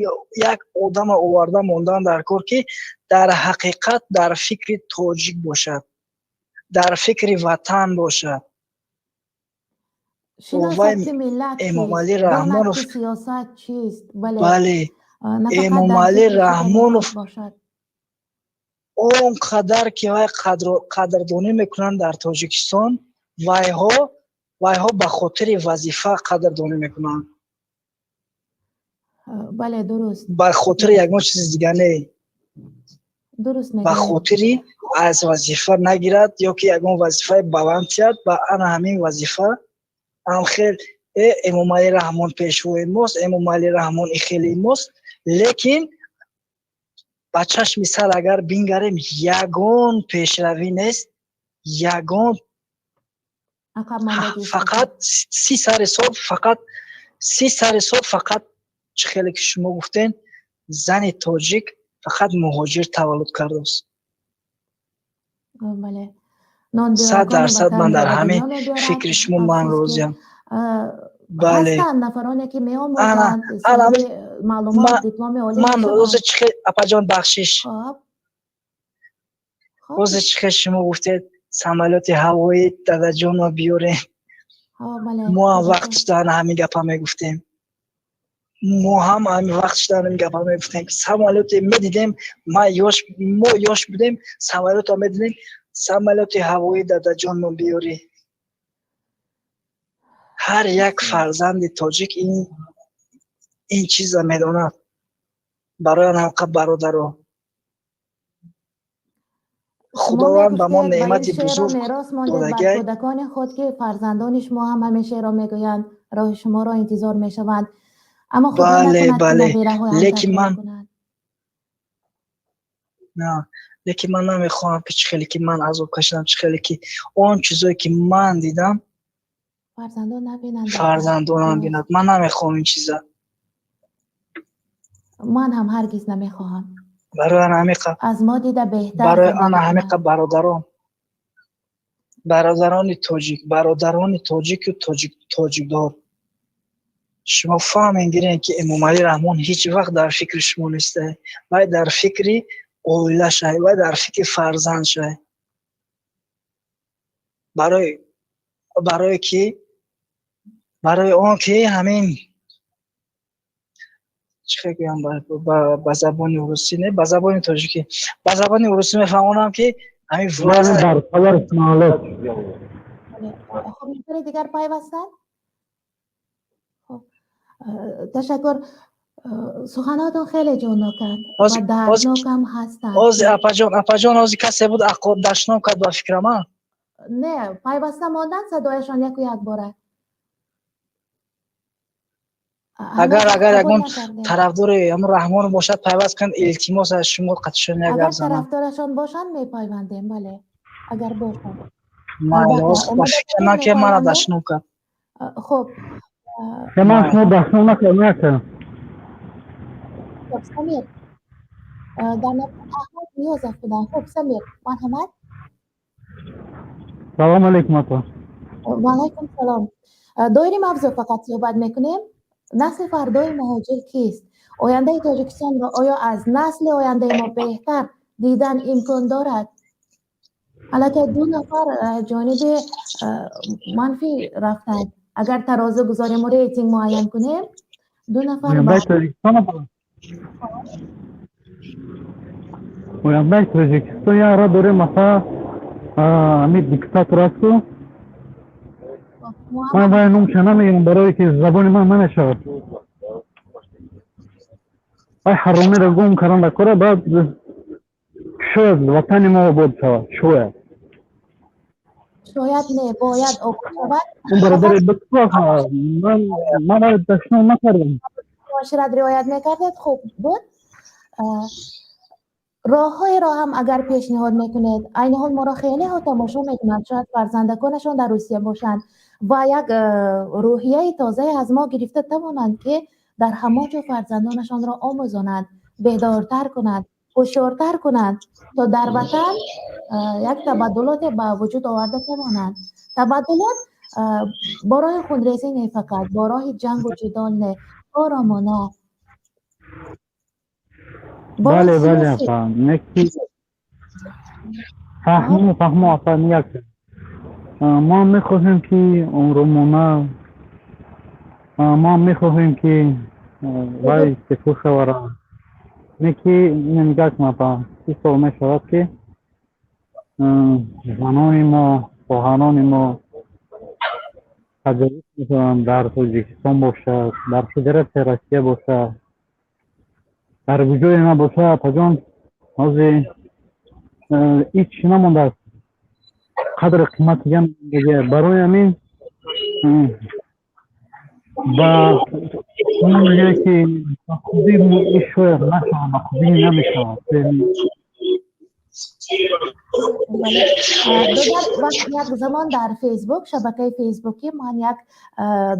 як одама оварда мондан дар кор, ки дар ҳақиқат дар фикри тоҷик бошад, дар фикри ватан бошад. Эмомалӣ Раҳмонов, бале, Эмомалӣ Раҳмонов, он қадар ки вай қадрдонӣ мекунанд дар Тоҷикистон, вайҳо ба хотири вазифа қадрдонӣ мекунанд. Бале, дуруст. Ба хотири ягон чизи дига не. Ба хотири аз вазифа нагирад ё ки ягон вазифаи баланд тиҳад, ба ана ҳамин вазифа ам хел Эмомалӣ Раҳмон пешвои мост, Эмомалӣ Раҳмон ихели мост. Лекин ба чашми сар агар бингарем, ягон пешравӣ нест, ягон, фақат 30 сари сол, фақат 30 сари сол, фақат чӣ хеле ки шумо гуфтен, зани тоҷик фақат муҳоҷир таваллуд кардааст. 100% ман дар ҳамин фикри шумо ман розиям. Бале, нафароне ки меомӯзанд, маълумот, дипломи олӣ. Ман рӯзи чӣ, апаҷон, бахшиш, рӯзи чӣ хел шумо гуфтед, самолёти ҳавоӣ дадаҷонро биёрем, мо ҳам вақт шудан ҳамин гапа мегуфтем, мо ҳам ҳамин вақт шудан ҳамин гапа мегуфтем. Самолёте медидем, ма ёш, мо ёш будем, самолётро медидем, самолёти ҳавоӣ дадаҷонро биёрӣ. Ҳар як фарзанди тоҷик ин чиза медонад. Барои ҳамқа, бародаро, Худованд ба мо неъмати бузург додагай. Кӯдакони худ, ки фарзандони шумо ҳам ҳамин шеърро мегӯянд, роҳи шуморо интизор мешаванд, аммо Бале, бале, лекин ман, лекин ман намехоҳам, ки чӣ хеле ки ман азоб кашидам, чӣ хеле ки он чизое ки ман дидам, фарзандонам бинад. Ман намехоҳам ин чиза. Ман ҳам ҳаргиз намехоҳам. Барои ана ҳамиқа аз мо дида беҳтар. Барои ана ҳамиқа, бародарон, бародарони тоҷик, бародарони тоҷику тоҷик, тоҷикдор, шумо фаҳмем гирем, ки Эмомалӣ Раҳмон ҳеҷ вақт дар фикри шумо неста. Вай дар фикри оилашай, вай дар фикри фарзандшай. Барои ки, барои он ки ҳамин Чӣ гӯям, ба забони русӣ не, ба забони тоҷикӣ, ба забони русӣ мефаҳмонам, ки ҳамин. Хуб, нафари дигар пайвастанд. Хуб, ташаккур. Суханотон хеле ҷонноканд ва дарднокам ҳастанд. Ҳози, апаҷон, апаҷон, ҳози касе буд, дашном кард, ба фикрам, а. Не, пайваста монданд, садояшон яку якбора. Агар ягон тарафдори ҳамун Раҳмон бошад, пайваст кунад, илтимос аз шумо, қатишон як гап занам. Агар тарафдорашон бошанд, мепайвандем, бале, агар бошанд. Майли, ба фикри ман, ки мана дашном кард. Хуб. Ман шумо дашном накардам. Хуб, Самир, дар Аҳмад Ниёзов буданд. Хуб, Самир, марҳамат. Салом алейкум, апа. Ва алайкум салом. Доири мавзӯъ фақат суҳбат мекунем. Насли фардои муҳоҷир кист? Ояндаи Тоҷикистонро оё аз насли ояндаи мо беҳтар дидан имкон дорад? Аллакай ду нафар ҷониби манфӣ рафтанд. Агар тарозу гузорему рейтинг муайян кунем, ду нафар. Ояндаи Тоҷикистон яра дорем, масалан, ҳамин диктатор асту, ман вай номша намегӯям, барое ки забони ман намешавад. Вай ҳаромиро гум кардан дар кора, баъд шояд ватани мо обод шавад, шояд. Шояд не, бояд обод шавад. Он бародари, ман вай дашном накардам. Муошират риоят мекардед, хуб буд. Роҳҳоеро ҳам агар пешниҳод мекунед. Айни ҳол моро хелеҳо тамошо мекунанд, шояд фарзандаконашон дар Русия бошанд ва як рӯҳияи тозае аз мо гирифта тавонанд, ки дар ҳамон ҷо фарзандонашонро омӯзонанд, бедортар кунанд, ҳушёртар кунанд, то дар ватан як табаддулоте ба вуҷуд оварда тавонанд. Табаддулот бо роҳи хунрезӣ не, фақат бо роҳи ҷангу ҷидол не, оромона. Бале, бале, апа, неки фаҳму, фаҳму, апа, як мо мехоҳем, ки оромона, мо мехоҳем, ки вай истеъфо шавара. Неки нигоҳ кун, апа, 30 сол мешавад, ки занони мо, хоҳарони мо таҷовуз мешаванд, дар Тоҷикистон бошад, дар Федератсияи Россия бошад, дар куҷое набошад. Апаҷон, ҳозир ҳеҷ намондааст, қадри қимати дигар. Барои ҳамин ба мегӯяд, ки ба хубӣ шояд нашавад, ба хубӣ намешавад. Дигар вақт, як замон дар Фейсбук, шабакаи Фейсбукӣ, ман як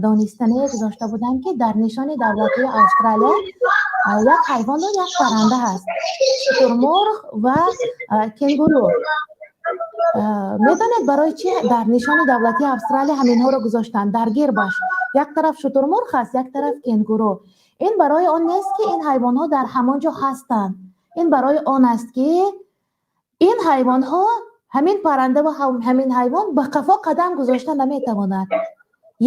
донистане гузошта будам, ки дар нишони давлатии Австралия як ҳайвону як парранда ҳаст: шутурмурғ ва кенгуру. Медонед, барои чӣ дар нишони давлатии Австралия ҳаминҳоро гузоштанд? Дар гербаш як тараф шутурмурғ ҳаст, як тараф кенгуру. Ин барои он нест, ки ин ҳайвонҳо дар ҳамон ҷо ҳастанд. Ин барои он аст, ки ин ҳайвонҳо, ҳамин парранда ва ҳамин ҳайвон ба қафо қадам гузошта наметавонад,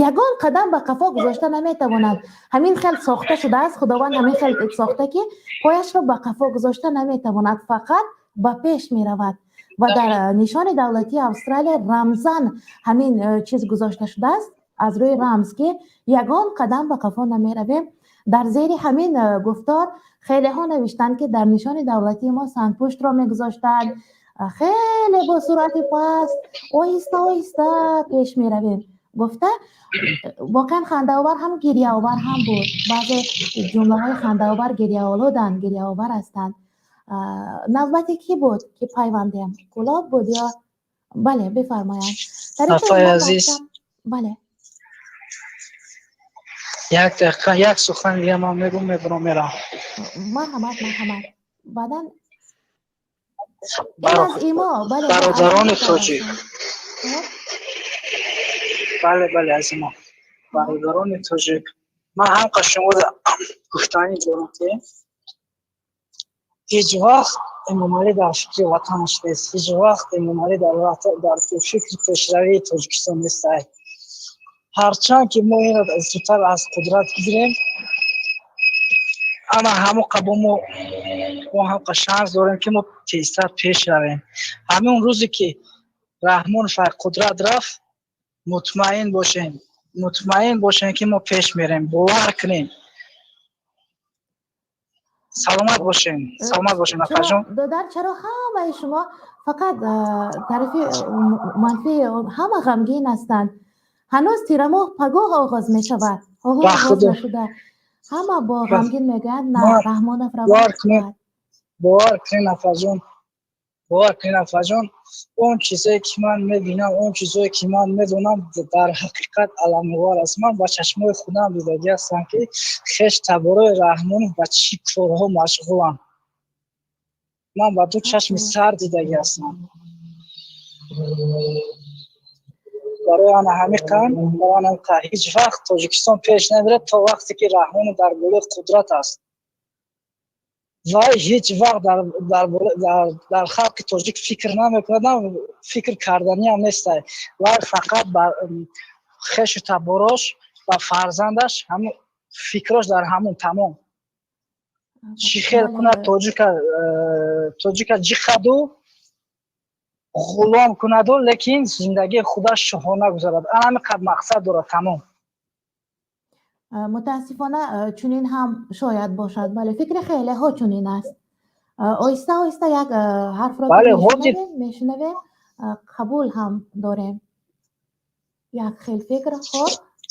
ягон қадам ба қафо гузошта наметавонад. Ҳамин хел сохта шудааст, Худованд ҳамин хел сохта, ки пояшро ба қафо гузошта наметавонад, фақат ба пеш меравад. Ва дар нишони давлатии Австралия рамзан ҳамин чиз гузошта шудааст, аз рӯи рамз, ки ягон қадам ба қафо намеравем. Дар зери ҳамин гуфтор хелеҳо навиштанд, ки дар нишони давлатии мо сангпуштро мегузоштанд, хеле бо суръати паст, оҳиста оҳиста пеш меравем гуфта. Воқеан хандаовар ҳам, гирьяовар ҳам буд. Баъзе ҷумлаҳои хандаовар гирьяолуданд, гирьяовар ҳастанд. Навбати кӣ буд, ки пайвандем? Кӯлоб буд ё? Бале, бифармоянд. Апаи азиз. Бале. Як дақиқа, як сухан дига ман мегӯм, мебурам, мерам. Марҳамат, марҳамат, баъдан ин аз имо, бале. Бародарони тоҷик, бале, бале, аз имо, бародарони тоҷик, ман ҳамқа шумо гуфтанӣ дорам, ки ҳеҷ вақт Эмомалӣ дар фикри ватанаш нест, ҳеҷ вақт Эмомалӣ дар фикри пешравии Тоҷикистон нестай. Ҳарчанд ки мо инро зудтар аз қудрат гирем. Ана ҳамон қабо мо ҳамқа шанс дорем, ки мо тезтар пеш равем. Ҳамин рӯзе ки Раҳмонов аз қудрат рафт, мутмаин бошем, мутмаин бошем, ки мо пеш мерем. Бовар кунем. Саломат бошем, саломат бошем, апаҷон. Додар, чаро ҳамаи шумо фақат тарафи манфӣ? Ҳама ғамгин ҳастанд. Ҳанӯз тирамоҳ пагоҳ оғоз мешавад, оғоз нашуда, ҳама бо ғамгин мегӯянд: на, Раҳмонов равон. Бовар кунед, апаҷон, бовар кунед, апаҷон, он чизое ки ман мебинам, он чизое ки ман медонам, дар ҳақиқат аламовар аст. Ман ба чашмои худам дидагӣ ҳастам, ки хеш таборои Раҳмонов ба чӣ корҳо машғуланд. Ман ба ду чашми сар дидагӣ ҳастам. Барои ана ҳамиқан, барои ана ҳеҷ вақт Тоҷикистон пеш намерад, то вақте ки Раҳмонов дар болои қудрат аст. Ва ҳеҷ вақт дар халқи тоҷик фикр намекунад, фикр карданиам нестай. Вай фақат ба хешу таборош ва фарзандаш, ҳамун фикрош дар ҳамун, тамом. Чӣ хел кунад тоҷика ҷихаду ғулом кунаду, лекин зиндагии худаш шоҳона гузарад. Ана ҳамин қад мақсад дорад, тамом. Мутаассифона, чунин ҳам шояд бошад. Бале, фикри хелеҳо чунин аст. Оҳиста оҳиста як ҳарфро мешунавем, қабул ҳам дорем як хел фикрҳо.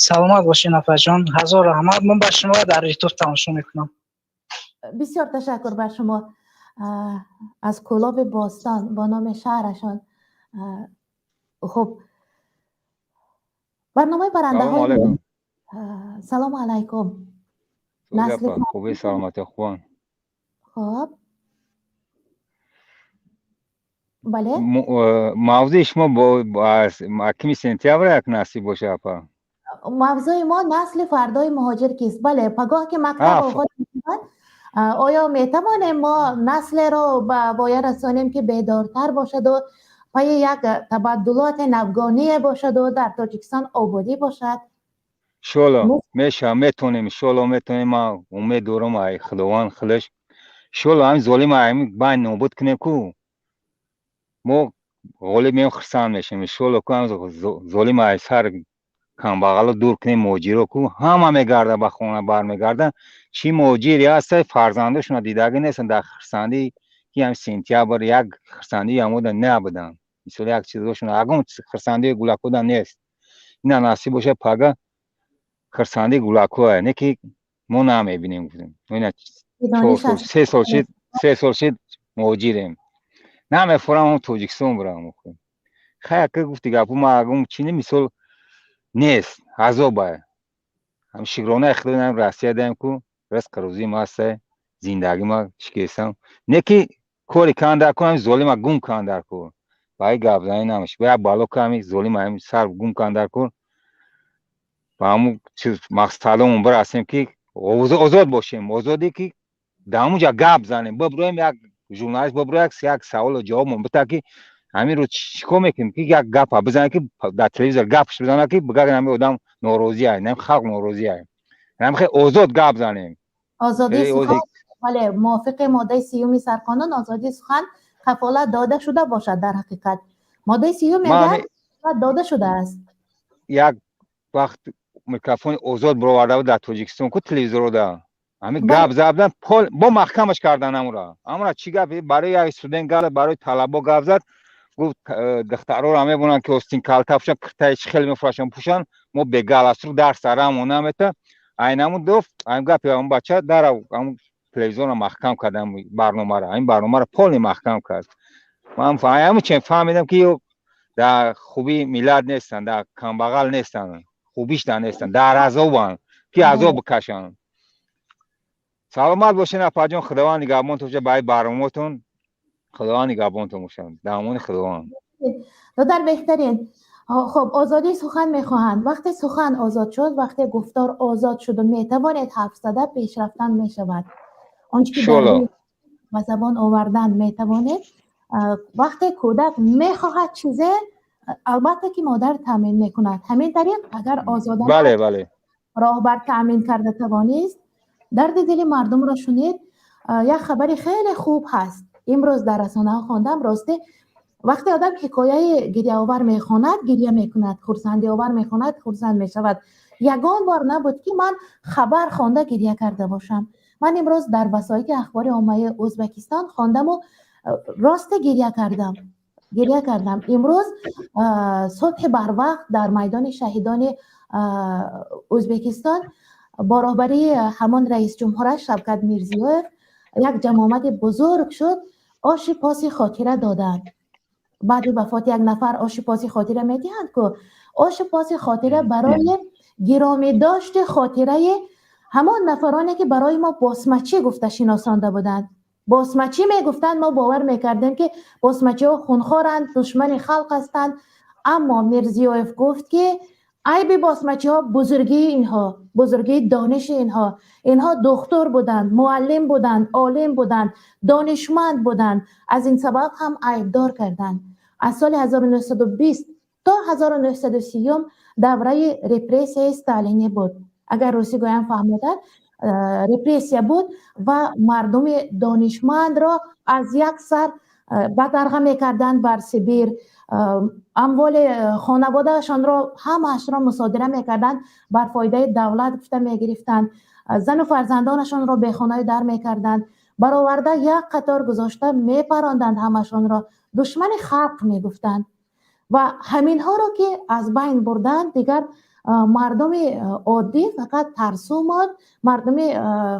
Саломат бошед, апаҷон, ҳазор раҳмат. Ман ба шумо дар Ютуб тамошо мекунам. Бисёр ташаккур бар шумо. Аз Кӯлоби бостон бо номи шаҳрашон. Хуб, барномаи барандаҳо. Салому алайкум. Хуби, саломатӣ, хубон? Хуб, бале. Мавзӯи шумо 1 сентябр як насиб боша, апа? Мавзӯи мо насли фардои муҳоҷир кист. Бале, пагоҳ ки мактаб оғоз мешавад, оё метавонем мо наслеро ба воя расонем, ки бедортар бошаду пайи як табаддулоти навгоние бошаду дар Тоҷикистон ободӣ бошад? Иншолло меша, метонем, иншолло метонем. Ман умед дорам ай Худованд худаш. Иншолло ҳамин золим ҳамин байн нобуд кунем ку, мо ғолиб меем, хурсанд мешем, иншолло ку. Ҳамин золим ай сар камбағало дур кунем, муҳоҷиро ку, ҳама мегарда, ба хона бармегарда. Чӣ муҳоҷире ҳаста, фарзандошона дидагӣ нестанд, дар хурсандӣ ки ҳамин сентябр як хурсандии ҳамода набуданд. Мисол, як чизошона, ягон хурсандии гулакода нест. Ина насиб боша, пага хурсандии гулакоя, не ки мо намебинем. Гуфтем, ина 4 сол, 3 сол шид, 3 сол шид муҳоҷирем, намефурам Тоҷикистон бурам. Хай, ака, гуфти гапу ма агум чини, мисол, нест, азоба. Ҳам шукронаи худо Россия даем ку, ризқи рӯзим ҳаста, зиндагима шикестам. Не ки кори кан дар кор, ҳами золима гум кан дар кор. Ба ай гапзанӣ намешавад. Ба як бало ка, ҳами золима ҳами сар гум кан дар кор, ба ҳамун чиз мақсадомон бирасем, ки озод бошем, озодӣ ки дар ҳамун ҷа гап занем, биброем, як журналист бибро, як саволу ҷавобмон бита, ки ҳамин рӯз чӣ кор мекунем, ки як гапа бизанем, ки дар телевизор гапш бизанад, ки бигӯяд, ҳамин одам норозӣ ай, нами халқ норозӣ ай, ҳамин хел озод гап занем. Озодии сухан, бале, мувофиқи моддаи 30-уми сарқонун озодии сухан кафолат дода шуда бошад. Дар ҳақиқат, моддаи 30-ум мегӯяд, дода шудааст. Як вақт микрофони озод бироварда буд дар Тоҷикистон ку, телевизорода ҳамин гап забдан, бо маҳкамаш кардан амура. Чӣ гап? Барои як студент гап, барои талабо гап зад. Гуфт, духтароро мебонанд, ки остин калта пӯшанд, киртаи чӣ хел мефурӯшанд, пӯшанд, мо бегаласрук дарс арамон намета. Айнаму дуфт ҳамин гапи ҳамун бача дара, ҳамун телевизионро маҳкам кард, ҳамин барномаро, ҳамин барномаро полный маҳкам кард. Ман ҳамун чен фаҳмидам, ки дар хубии миллат нестанд, дар камбағал нестанд, хубиш дар нестанд, дар азобанд, ки азоб бикашанд. Саломат бошед, апаҷон, Худованд нигаҳбонтон бошад. Ба барномаотон Худованд нигаҳбонтон бошад. Дар амони Худованд. Додар беҳтарин. Хуб, озодии сухан мехоҳанд. Вақте сухан озод шуд, вақте гуфтор озод шуду метавонед ҳарф зада, пешрафтан мешавад. Он чи ки ба забон овардан метавонед. Вақте кӯдак мехоҳад чизе, албатта ки модар таъмин мекунад. Ҳамин тариқ, агар озодона бале бале роҳбар таъмин карда тавонист. Дарди дили мардумро шунид. Як хабари хеле хуб ҳаст, имрӯз дар расонаҳо хондам. Росте, вақте одам ҳикояи гирьяовар мехонад, гирья мекунад, хурсандиовар мехонад, хурсанд мешавад. Ягон бор набуд, ки ман хабар хонда гирья карда бошам. Ман имрӯз дар васоити ахбори оммаи Ӯзбекистон хондаму росте гирья кардам, гирья кардам. Имрӯз субҳи барвақт дар майдони шаҳидони Ӯзбекистон бо роҳбарии ҳамон раисҷумҳураш Шавкат Мирзиёев як ҷамъомади бузург шуд. Оши поси хотира доданд. Баъди вафоти як нафар оши поси хотира медиҳанд ку. Оши поси хотира барои гиромӣ дошти хотираи ҳамон нафароне, ки барои мо босмачӣ гуфта шиносонда буданд. Босмачӣ мегуфтанд, мо бовар мекардем, ки босмачиҳо хунхоранд, душмани халқ ҳастанд. Аммо Мирзиёев гуфт, ки айби босмачиҳо бузургии инҳо, бузургии дониши инҳо. Инҳо духтур буданд, муаллим буданд, олим буданд, донишманд буданд. Аз ин сабаб ҳам айбдор карданд. Аз соли 1920 то 1930 давраи репрессияи сталинӣ буд. Агар русӣ гӯям, фаҳмодад, репрессия буд ва мардуми донишмандро аз як сар бадарға мекарданд бар Сибир, амволи хонаводаашонро ҳамаашро мусодира мекарданд, бар фоидаи давлат гуфта мегирифтанд, зану фарзандонашонро бехонаю дар мекарданд, бароварда як қатор гузошта мепаронданд, ҳамашонро душмани халқ мегуфтанд. Ва ҳаминҳоро ки аз байн бурданд, дигар мардуми оддӣ фақат тарсу монд, мардуми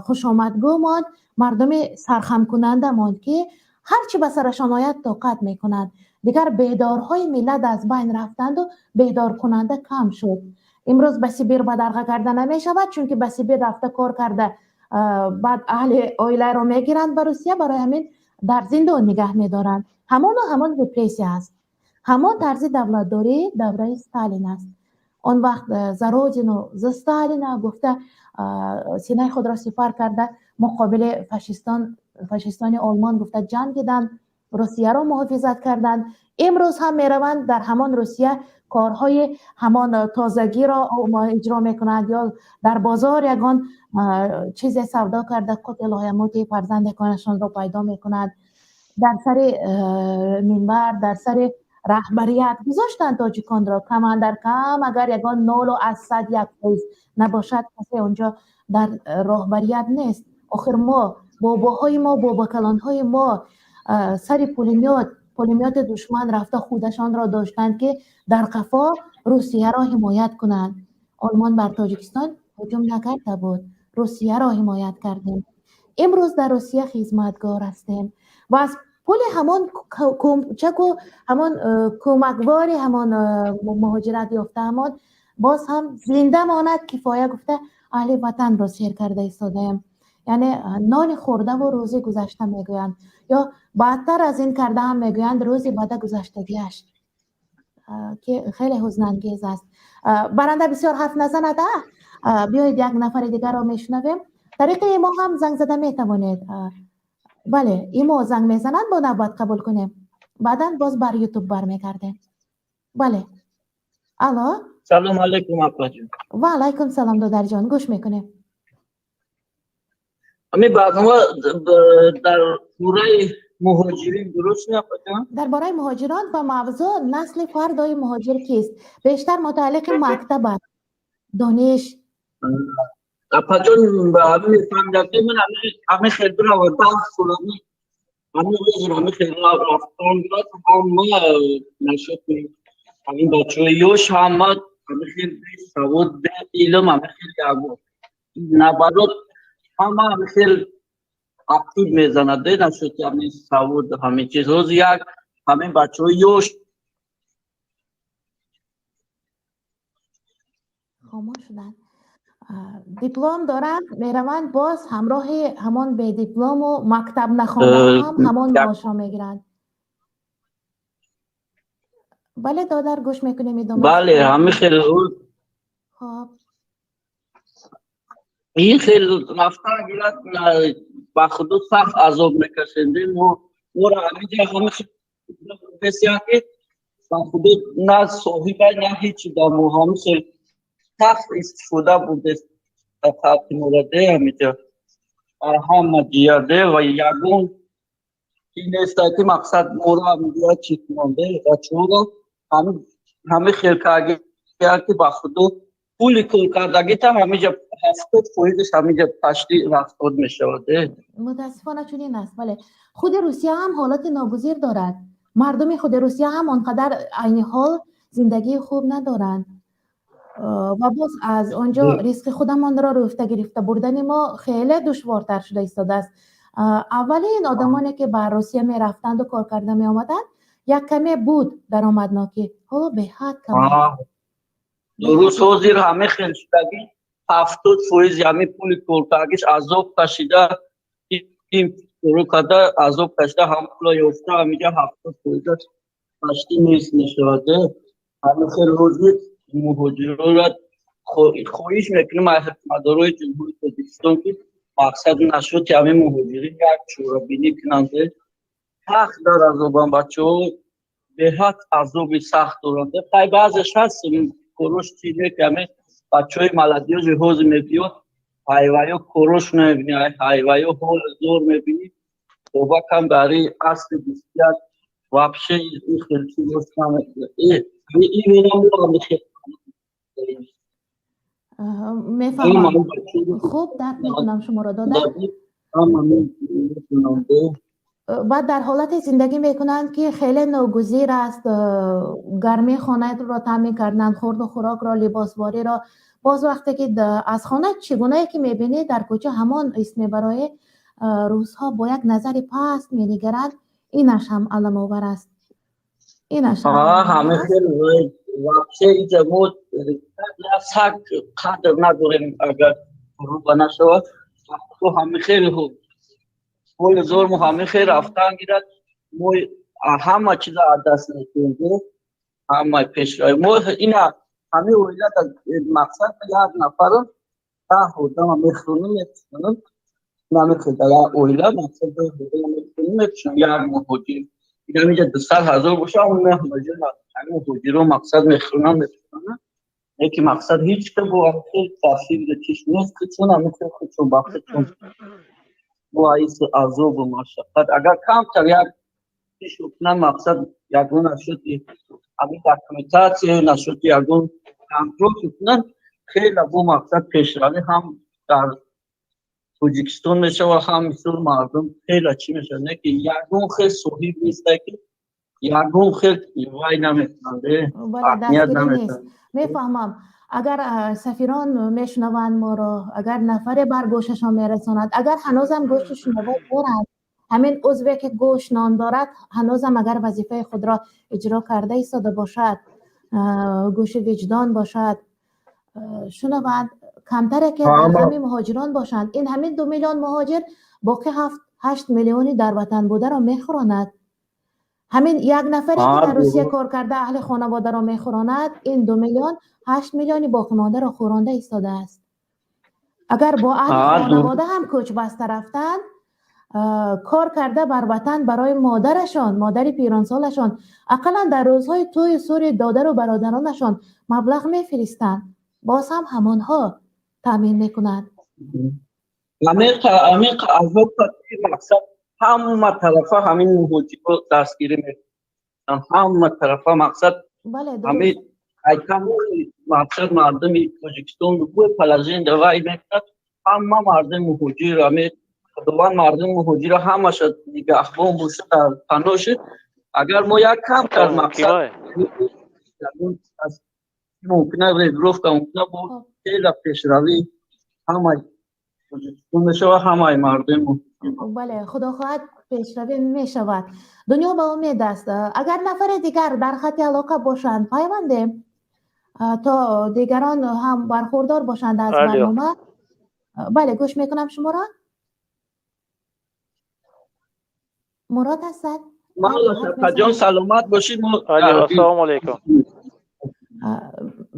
хушомадгӯ монд, мардуми сархамкунанда монд, ки ҳар чӣ ба сарашон ояд, тоқат мекунанд. Дигар бедорҳои миллат аз байн рафтанду бедоркунанда кам шуд. Имрӯз ба Сибир бадарға карда намешавад, чунки ба Сибир рафта кор карда, баъд аҳли оиларо мегиранд ба Русия. Барои ҳамин дар зиндон нигаҳ медоранд. Ҳамону ҳамон репрессия аст, ҳамон тарзи давлатдории давраи Сталин аст. Он вақт «За родину, за Сталина» гуфта, синаи худро сипар карда, муқобили фашистон, фашистони Олмон гуфта ҷангиданд, Русияро муҳофизат карданд. Имрӯз ҳам мераванд, дар ҳамон Русия корҳои ҳамон тозагиро иҷро мекунанд ё дар бозор ягон чизе савдо карда, қути лоямоти фарзандаконашонро пайдо мекунанд. Дар сари минбар, дар сари раҳбарият гузоштанд тоҷиконро камандар кам. Агар ягон 0,01% набошад, касе онҷо дар роҳбарият нест. Охир мо, бобоҳои мо, бобокалонҳои мо сари пулемёт, пулемёти душман рафта, худашонро доштанд, ки дар қафо Русияро ҳимоят кунанд. Олмон бар Тоҷикистон ҳуҷум накарда буд, Русияро ҳимоят кардем. Имрӯз дар Русия хизматгор ҳастем ва аз пули ҳамон кӯмчаку ҳамон кӯмаквори ҳамон муҳоҷират ёфтаамон боз ҳам зинда монад кифоя гуфта, аҳли ватанро сер карда истодаем. Яъне нони хӯрдаву рӯзи гузашта мегӯянд ё баъдтар аз ин карда ҳам мегӯянд, рӯзи бада гузаштагиаш, ки хеле ҳузнангез аст. Баранда бисёр ҳарф назанад. Биёед, як нафари дигарро мешунавем. Тариқи имо ҳам занг зада метавонед. Бале, имо занг мезананд, бо навбат қабул кунем, баъдан боз бар Ютуб бармегардем. Бале, алло. Салом алейкум, апаҷон. Ва алайкум салом, додарҷон, гӯш мекунем. Ҳамин барнома дар бораи муҳоҷирин, дуруст не, апаҷон? Дар бораи муҳоҷирон ва мавзӯъ «Насли фардои муҳоҷир кист?», бештар мутааллиқи мактаб аст, дониш. Апаҷон, ҳамин мефаҳмидам, ки ман ҳамин хел бирава 10 солами ҳамин рӯз ҳамин хел рафтон ҳама нашуд. Ҳамин бачаҳои ёш ҳама ҳамин хел бесавод, беилм, ҳамин хел ягон наоборот ҳама ҳамин хел ақиб мезанад, нашуд ҳамин савод, ҳамин чиз. Ҳозир як ҳамин бачаҳои ёш Хомӯш шуданд. Диплом доранд, мераванд, боз ҳамроҳи ҳамон бедиплому мактаб нахонда ҳам ҳамон маошро мегиранд. Бале, додар, гӯш мекунем, идома. Бале, ҳамин хел. Хоб. Ин хел рафтан гирад, ба худо сахт азоб мекашем. Мо моро ҳаминҷа ҳамин бесиян, ки ба худо на соҳиба, на ҳечи, дар мо ҳамин хел сахт истифода бурдест халқи мораде ҳаминҷа. Ҳама ҷияде ва ягон чи неста, ки мақсад моро мегӯяд, чӣ кунонде бачаҳоро. Ҳами хел кардагия, ки ба худо, пули кор кардагита ҳамиҷа 70%-аш ҳамиҷа пашти рафтод мешавад. Мутаассифона, чунин аст. Бале, худи Русия ҳам ҳолати ногузир дорад. Мардуми худи Русия ҳам он қадар айни ҳол зиндагии хуб надоранд ва боз аз он ҷо ризқи худамонро рӯфта гирифта бурдани мо хеле душвортар шуда истодааст. Аввалин одамоне, ки ба Русия мерафтанду кор карда меомаданд, як каме буд даромаднокӣ, ҳоло беҳад кам. Дуруст, ҳозир ҳаме хел шудагӣ, 70%-и ҳамин пули коркардагиш азоб кашида, ин рӯ карда, азоб кашида, ҳам пула ёфта, ҳамиҷа 70%-аш пашти нест мешавад. Ҳамин хел ҳозир муҳоҷирора хоҳиш мекунем аз ҳукуматдорои Ҷумҳурии Тоҷикистон, ки мақсад нашуд, ки ҳамин муҳоҷирин як чорабинӣ кунанд. Сахт дар азобанд бачаҳо, беҳад азоби сахт доранд. Хай, баъзеш ҳаст, корош чи не, ки ҳамин бачаҳои молодёжи ҳозир мебиёд, ҳайваё корош мебинӣ, ҳайваё ҳоли зор мебинӣ. Бобакам бари асри 21 вообще ин хел чизош именно. Мефаҳмам, хуб дарк мекунам шуморо, дода. Баъд дар ҳолате зиндагӣ мекунанд, ки хеле ногузир аст. Гармии хонаро таъмин кардан, хӯрду хӯрокро, либосвориро. Боз вақте ки аз хона чӣ гунае ки мебинӣ, дар кӯча ҳамон ис мебароӣ, рӯзҳо бо як назари паст менигаранд. Инаш ҳам аламовар аст, инаш. Ҳама хел вообще иҷа мо саг қадр надорем, агар рӯба нашавад. Ҳами хеле ҳоли зор мо ҳами хел рафтан гирад, мо ҳама чиза аз даст метиҳем. Ҳама пешрави мо ина ҳами оила мақсад як нафарам 10 одама мехӯронам, мепӯшонам. Намехӯрда як оила мақсад 10 одама мехӯронам, мепӯшонам. Як муҳоҷир инамиҷа 200 000 боша, муҳоҷир, ҳами муҳоҷиро мақсад мехӯронам, мепӯшонам. Яки мақсад ҳеҷ ка бо хел таъсир чиш нест, чун ҳами хел худшон ба худшон бо аиси азобу машаққат. Агар камтар як кунанд, мақсад ягон нашуди ҳамин документация нашуди, ягон контрол кунанд, хеле бо мақсад пешравӣ ҳам дар Тоҷикистон мешавад, ҳам мисол мардум хеле чӣ мешавад. Не ки ягон хел соҳиб неста, ки ягон хел вай намекунанд. Мефаҳмам. Агар сафирон мешунаванд моро, агар нафаре бар гӯшашон мерасонад, агар ҳанӯзам гӯши шунаво доранд, ҳамин узве, ки гӯш нон дорад, ҳанӯзам агар вазифаи худро иҷро карда истода бошад, гӯши виҷдон бошад, шунаванд, камтаре ки дар ғами муҳоҷирон бошанд. Ин ҳамин 2 миллион муҳоҷир боқӣ 7-8 миллиони дар ватан бударо мехӯронад. Ҳамин як нафаре, ки дар Русия кор карда, аҳли хонаводаро мехӯронад, ин 2 миллион 8 миллиони боқимондаро хӯронда истодааст. Агар бо аҳли хонавода ҳам кӯч баста рафтанд, кор карда бар ватан барои модарашон, модари пиронсолашон, ақаллан дар рӯзҳои тӯю сури додару бародаронашон маблағ мефиристанд, боз ҳам ҳамонҳо таъмин мекунанд. Амиқ азоб, мақсад ҳама тарафа ҳамин муҳоҷиро дастгирӣ мекунанд, ҳама тарафа мақсад ҳамин айтамои мақсад мардуми Тоҷикистон любое положение вай мекунад, ҳама мардуми муҳоҷир. Ҳамин Худованд мардуми муҳоҷиро ҳамаша нигаҳбон бошад, дар паноҳ. Агар мо як камтар мақсад мумкина регулировка мумкина бо хеле пешравӣ ҳамаи Тоҷикистон мешавад, ҳамаи мардуми. Бале, худо хоҳад, пешравӣ мешавад. Дунё ба умед аст. Агар нафаре дигар дар хати алоқа бошанд, пайвандем, то дигарон ҳам бархурдор бошанд аз барнома. Бале, гӯш мекунам шуморо. Мурод ҳастад. Ҷон, саломат бошед. Ассалому алайкум.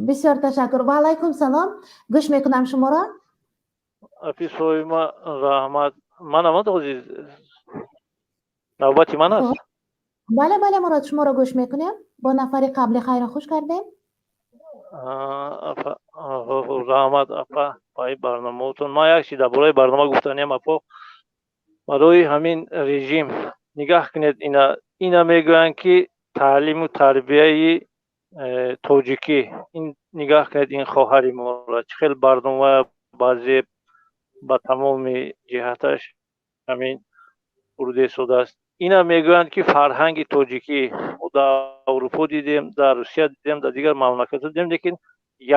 Бисёр ташаккур. Ва алайкум салом, гӯш мекунам шуморо. Апи Соима, раҳмат. Ман амад, азиз, навбати ман аст. Бале, бале, Мурод, шуморо гӯш мекунем. Бо нафари қабли хайру хуш кардем. Апа, раҳмат, апа, ба ин барномаотон. Ман як чиз дар бораи барнома гуфтаниям, апо. Барои ҳамин режим нигаҳ кунед, ина мегӯянд, ки таълиму тарбияи тоҷикӣ. Ин нигаҳ кунед, ин хоҳари моро чӣ хел барнома баъзе ба тамоми ҷиҳаташ ҳамин бурда истодааст. Ина мегӯянд, ки фарҳанги тоҷикӣ. Мо дар Аврупо дидем, дар Русия дидем, дар дигар мамлакатҳо дидем, лекин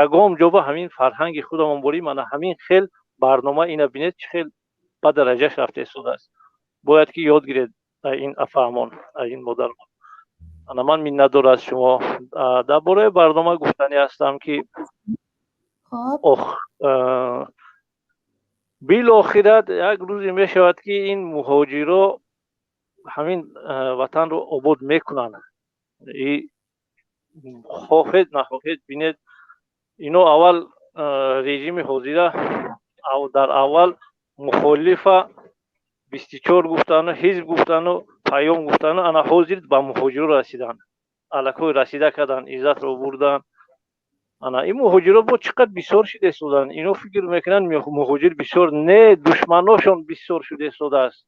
ягон ҷо ба ҳамин фарҳанги худамон борӣ мана ҳамин хел барнома, ина бинед, чӣ хел ба дараҷаш рафта истодааст. Бояд ки ёд гиред ин афаҳмон, ин модармон. Ана ман миннатдор аз шумо. Дар бораи барнома гуфтанӣ ҳастам, ки ох, билохират як рӯзе мешавад, ки ин муҳоҷиро ҳамин ватанро обод мекунанд, хоҳед нахоҳед. Бинед, ино аввал режими ҳозира дар аввал мухолифа 24 гуфтану, ҳизб гуфтану, паём гуфтану, ана ҳозир ба муҳоҷиро расиданд, аллакой расида карданд, иззатро бурданд. Ана ин муҳоҷиро бо чӣ қадр бисёр шуда истоданд. Ино фикр мекунанд, муҳоҷир бисёр не, душманошон бисёр шуда истодааст.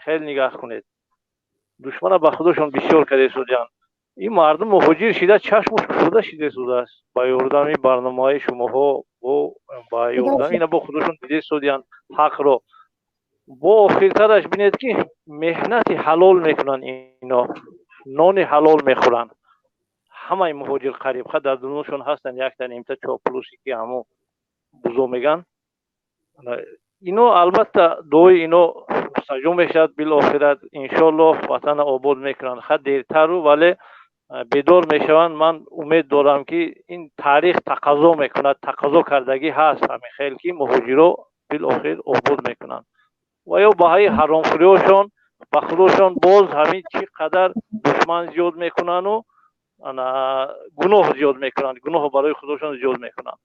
Хеле нигаҳ кунед, душмана ба худошон бисёр карда истодианд. Ин мардум муҳоҷир шида, чашмуш кушода шуда истодааст ба ёрдами барномаҳои шумоҳо, бо ба ёрдами ина бо худошон дида истодианд ҳақро. Бо охиртараш бинед, ки меҳнати ҳалол мекунанд, ино нони ҳалол мехӯранд. Ҳамаи муҳоҷир қариб ха дар дуношон ҳастанд якта нимта чоплуси, ки ҳамо бузо меган. Ино албатта дуои ино мустаҷоб мешавад билохират, иншоаллоҳ, ватана обод мекунанд. Ха дертару, вале бедор мешаванд. Ман умед дорам, ки ин таърих тақаззо мекунад, тақаззо кардагӣ ҳаст ҳамин хел, ки муҳоҷиро билохир обод мекунанд ва ё ба ҳаи ҳаромхӯриҳошон ба худошон боз ҳамин чӣ қадар душман зиёд мекунану ана гуноҳ зиёд мекунанд, гуноҳ барои худошон зиёд мекунанд.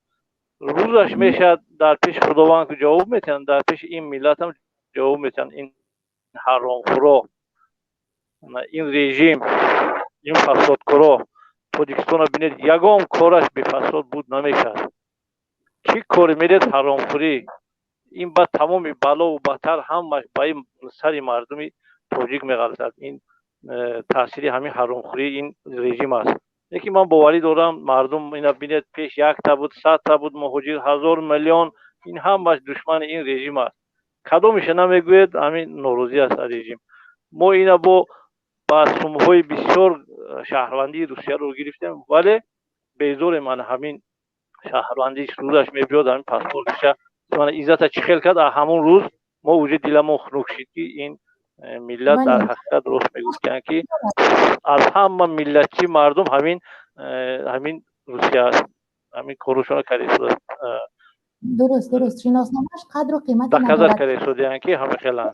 Рӯзаш мешавад, дар пеши Худованд ҷавоб метиҳанд, дар пеши ин миллатам ҷавоб метиҳанд. Ин ҳаромхӯро, ин режим, ин фасодкоро. Тоҷикистонро бинед, ягон кораш бефасод буд намешавад. Чӣ коре меред, ҳаромхӯрӣ. Ин ба тамоми балову батар ҳамаш ба ин сари мардуми тоҷик меғалтад. Ин таъсири ҳамин ҳаромхӯрии ин режим аст. Лекин ман боварӣ дорам, мардум ина бинед, пеш якта буд, 100-та буд муҳоҷир, ҳазор, миллион. Ин ҳамаш душмани ин режим аст. Кадомиша намегӯед, ҳамин норозӣ аст аз режим. Мо ина бо ба сумҳои бисёр шаҳрвандии Русияро гирифтем, вале безорем. Ана ҳамин шаҳрвандӣ рӯзаш мебиёд, ҳамин паспортиша мана иззата чӣ хел кард. Ҳамон рӯз мо уже диламон хунук шид, ки ин миллат дар ҳақиқат рост мегуфтанд, ки аз ҳама миллатчи мардум ҳамин Русия аст. Ҳамин корушона карда. Дуруст, шиносномааш қадру қимати доказать карда истодианд, ки ҳама хеланд.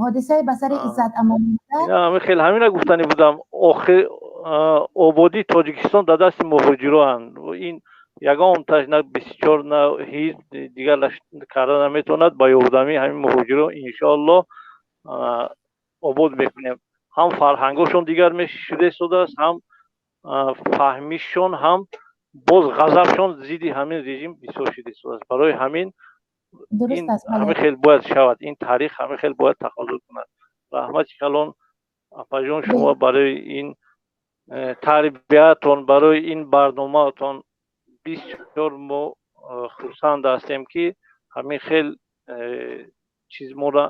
Ҳодисаи ба сари Иззат Амон. Ҳамин хел, ҳамина гуфтанӣ будам. Охир ободии Тоҷикистон дар дасти муҳоҷироанд. Ин ягонташ на 24, на ҳизб дигар карда наметавонад. Ба ёрдами ҳамин муҳоҷиро иншоаллоҳ обод мекунем. Ҳам фарҳангошон дигар шуда истодааст, ҳам фаҳмишшон, ҳам боз ғазабшон зидди ҳамин режим бисёр шуда истодааст. Барои ҳамин ин ҳамин хел бояд шавад, ин таърих ҳамин хел бояд тақозо кунад. Раҳмати калон, апаҷон, шумо барои ин тарбиятон, барои ин барномаатон. Бисёр мо хурсанд ҳастем, ки ҳамин хел чиз моро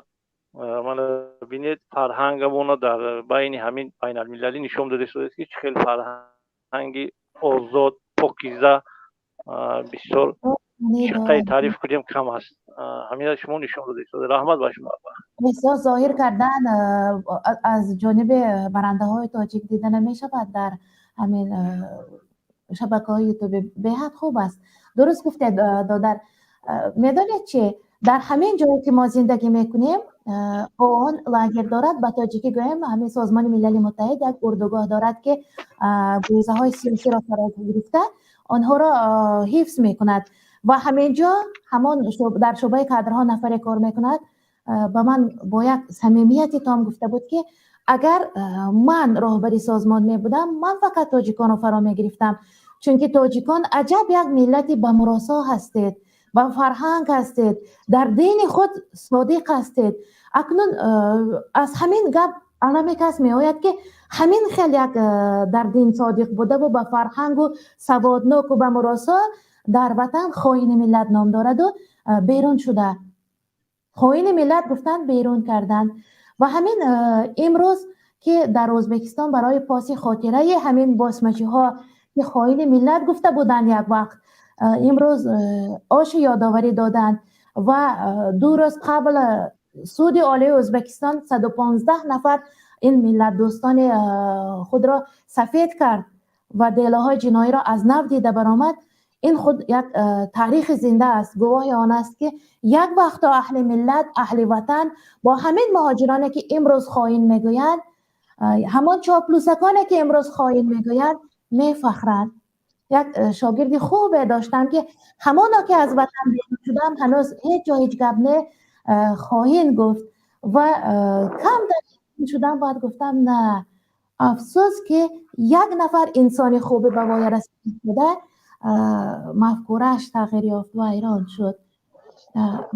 мана бинед, фарҳангамона дар байни ҳамин байналмилалӣ нишон дода истодааст, ки чӣ хел фарҳанги озод, покиза. Бисёр чӣ таъриф кунем, кам аст. Ҳамина шумо нишон дода истода. Раҳмат ба шумо. Эҳсос зоҳир кардан аз ҷониби барандаҳои тоҷик дида намешавад дар ҳамин шабакаҳои Ютуби. Беҳад хуб аст, дуруст гуфтед, додар. Медонед чи, дар ҳамин ҷое ки мо зиндагӣ мекунем, ООН лагер дорад, ба тоҷикӣ гӯем, ҳамин Созмони Милали Муттаҳид як урдугоҳ дорад, ки гурезаҳои сиёсиро фаро гирифта, онҳоро ҳифз мекунад. Ва ҳамин ҷо ҳамон дар шӯъбаи кадрҳо нафаре кор мекунад, ба ман бо як самимияти том гуфта буд, ки агар ман роҳбари созмон мебудам, ман фақат тоҷиконро фаро мегирифтам. Чунки тоҷикон аҷаб як миллати ба муросо ҳастед, ба фарҳанг ҳастед, дар дини худ содиқ ҳастед. Акнун аз ҳамин гап аламе кас меояд, ки ҳамин хел як дар дин содиқ будаву ба фарҳангу саводноку ба муросо дар ватан хоини миллат ном дораду берун шуда, хоини миллат гуфтанд, берун карданд. Ва ҳамин имрӯз, ки дар Ӯзбекистон барои поси хотираи ҳамин босмачиҳо, ки хоини миллат гуфта буданд як вақт, имрӯз оши ёдоварӣ доданд ва 2 рӯз қабл Суди Олии Ӯзбекистон 115 нафар ин миллатдӯстони худро сафед кард ва делоҳои ҷиноиро аз нав дида баромад. Ин худ як таърихи зинда аст, гувоҳи он аст, ки як вақто аҳли миллат, аҳли ватан бо ҳамин муҳоҷироне, ки имрӯз хоин мегӯянд, ҳамон чоплусаконе, ки имрӯз хоин мегӯянд, мефахранд. Як шогирди хубе доштам, ки ҳамоно ки аз ватан берун шудам, ҳанӯз ҳеҷ ҷо ҳеҷ гап не, хоин гуфт ва кам шудам. Баъд гуфтам: на, афсӯс, ки як нафар инсони хубе ба воя расида, мафкурааш тағйир ёфт, вайрон шуд.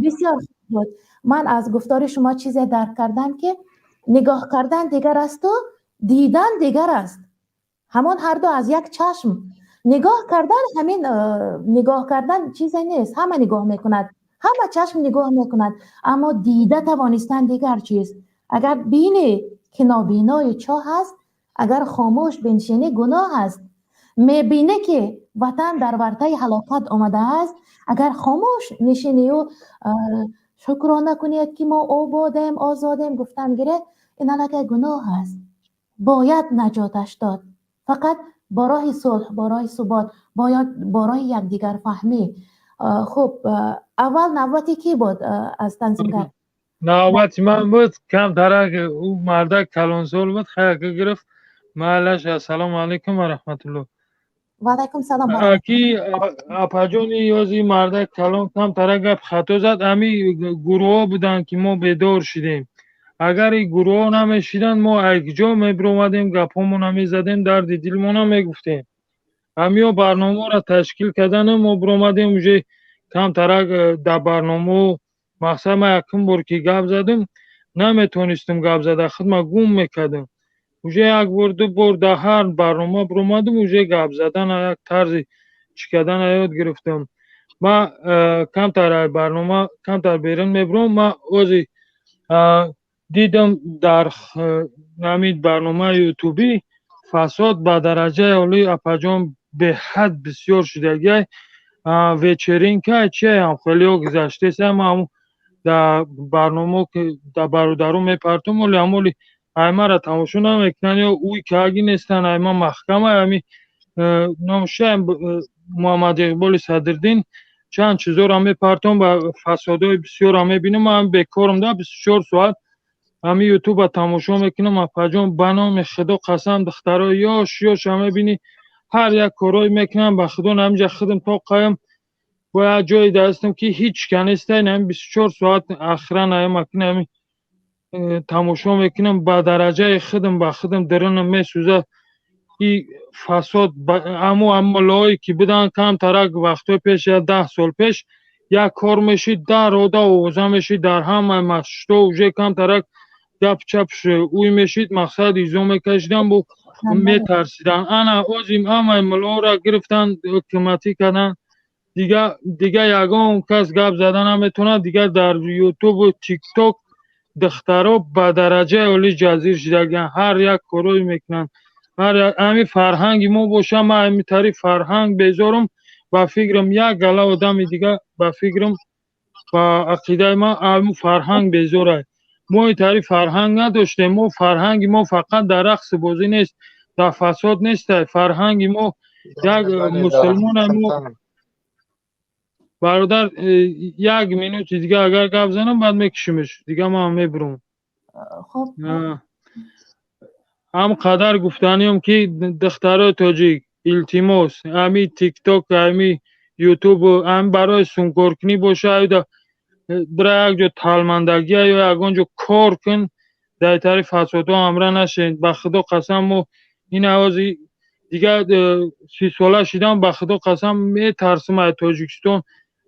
Бисёр хуб буд. Ман аз гуфтори шумо чизе дарк кардам, ки нигоҳ кардан дигар асту дидан дигар аст. Ҳамон ҳарду аз як чашм нигоҳ кардан, ҳамин нигоҳ кардан чизе нест, ҳама нигоҳ мекунад, ҳама чашм нигоҳ мекунад, аммо дида тавонистан дигар чиз. Агар бинӣ, ки нобинои чоҳ аст, агар хомӯш биншинӣ, гуноҳ аст. Мебинӣ, ки ватан дар вартаи ҳалокат омадааст, агар хомӯш нишинию шукрона кунед, ки мо ободем, озодем, гуфтан гиред, ин аллакай гуноҳ аст. Бояд наҷоташ дод, фақат бо роҳи сулҳ, бо роҳи субот, бояд бо роҳи якдигарфаҳмӣ. Хуб, аввал навбати кӣ буд аз танзимгар? Навбати ман буд. Камтарак ӯ мардак калонсол буд, хаяка гирифт. Майлаш. Ассалому алайкум ва раҳматуллоҳ. Ва алайкум салом. Ки апаҷони ёзи мардак калон камтарак гап хато зад. Ами гурӯҳҳо буданд, ки мо бедор шидем. Агар ин гурӯҳҳо намешиданд, мо якҷо мебиромадем, гапҳомона мезадем, дарди дилмона мегуфтем. Ҳамиҳо барномаро ташкил кардану мо биромадем, уже камтарак дар барномао. Мақсад, ман якум бор ки гап задам, наметонистам гап зада, худма гум мекардам. Уже як бор, ду бор дар ҳар барнома биромадам, уже гап задана, як тарзи чӣ кардана ёд гирифтам. Ман камтар барнома камтар берун мебиром. Ман ози дидам, дар ҳамин барномаи ютубӣ фасод ба дараҷаи олӣ, апаҷон, беҳад бисёр шудагиай. Вечеринка чиам хелиҳо гузаштеса. Ман дар барномао, ки дар бародаро мепартом, оли ҳамоли аймара тамошо намекунанд ё уй кааги нестанд. Айма маҳкама ами номша Муҳаммад Иқболи Садриддин чанд чизоро мепартом ва фасодҳои бисёрро мебинам. Ман бекорам, да 24 соат ҳами ютуба тамошо мекунам. Апаҷон, ба номи Худо қасам, духтарои ёш ёша мебинӣ, ҳар як корое мекунам. Ба Худо, ҳаминҷа худам тоқаям, бо як ҷое дастам, ки ҳеҷ ка нестай. Ҳами 24 соат охиран ҳамакун ҳами тамошо мекунам, ба дараҷаи худам ба худам дарунам месӯзад. И фасод амо муллоҳое ки буданд камтарак вақтҳои пеш, я 10 сол пеш, як кор мешид, дар ода овоза мешид, дар ҳамаи масҷидҳо уже камтарак гап чапш уй мешид, мақсад изо мекашидан, бо метарсиданд. Ана озим ҳамаи муллоҳоро гирифтанд, ҳукуматӣ карданд. Дига ягон кас гап зада наметавонад. Дигар дар ютубу Тикток духтаро ба дараҷаи олӣ ҷазир шудагианд, ҳар як корое мекунанд. Ҳамин фарҳанги мо боша, ман ҳамин тариқ фарҳанг безорум. Ба фикрам, як гала одами дига, ба фикрам, ба ақидаи ман, ҳамин фарҳанг безорай. Мо ин тариқ фарҳанг надоштем. Мо фарҳанги мо фақат дар рақсу бозӣ нест, дар фасод нестай фарҳанги мо. Як мусулмона мо, бародар, як минути дига агар гап занам, баъд мекушимш, дига ман мебурам. Ҳам қадар гуфтаниём, ки духтарои тоҷик, илтимос, ҳами Тикток, ҳами Ютуб, ҳами барои сумкоркунӣ боша, аюда бира як ҷо талмандагия ё ягон ҷо кор кун, дар тари фасодҳо ҳамра нашед. Ба Худо қасам, мо ин авози Дигар 30 сола шидам, ба Худо қасам, метарсим аз Тоҷикистон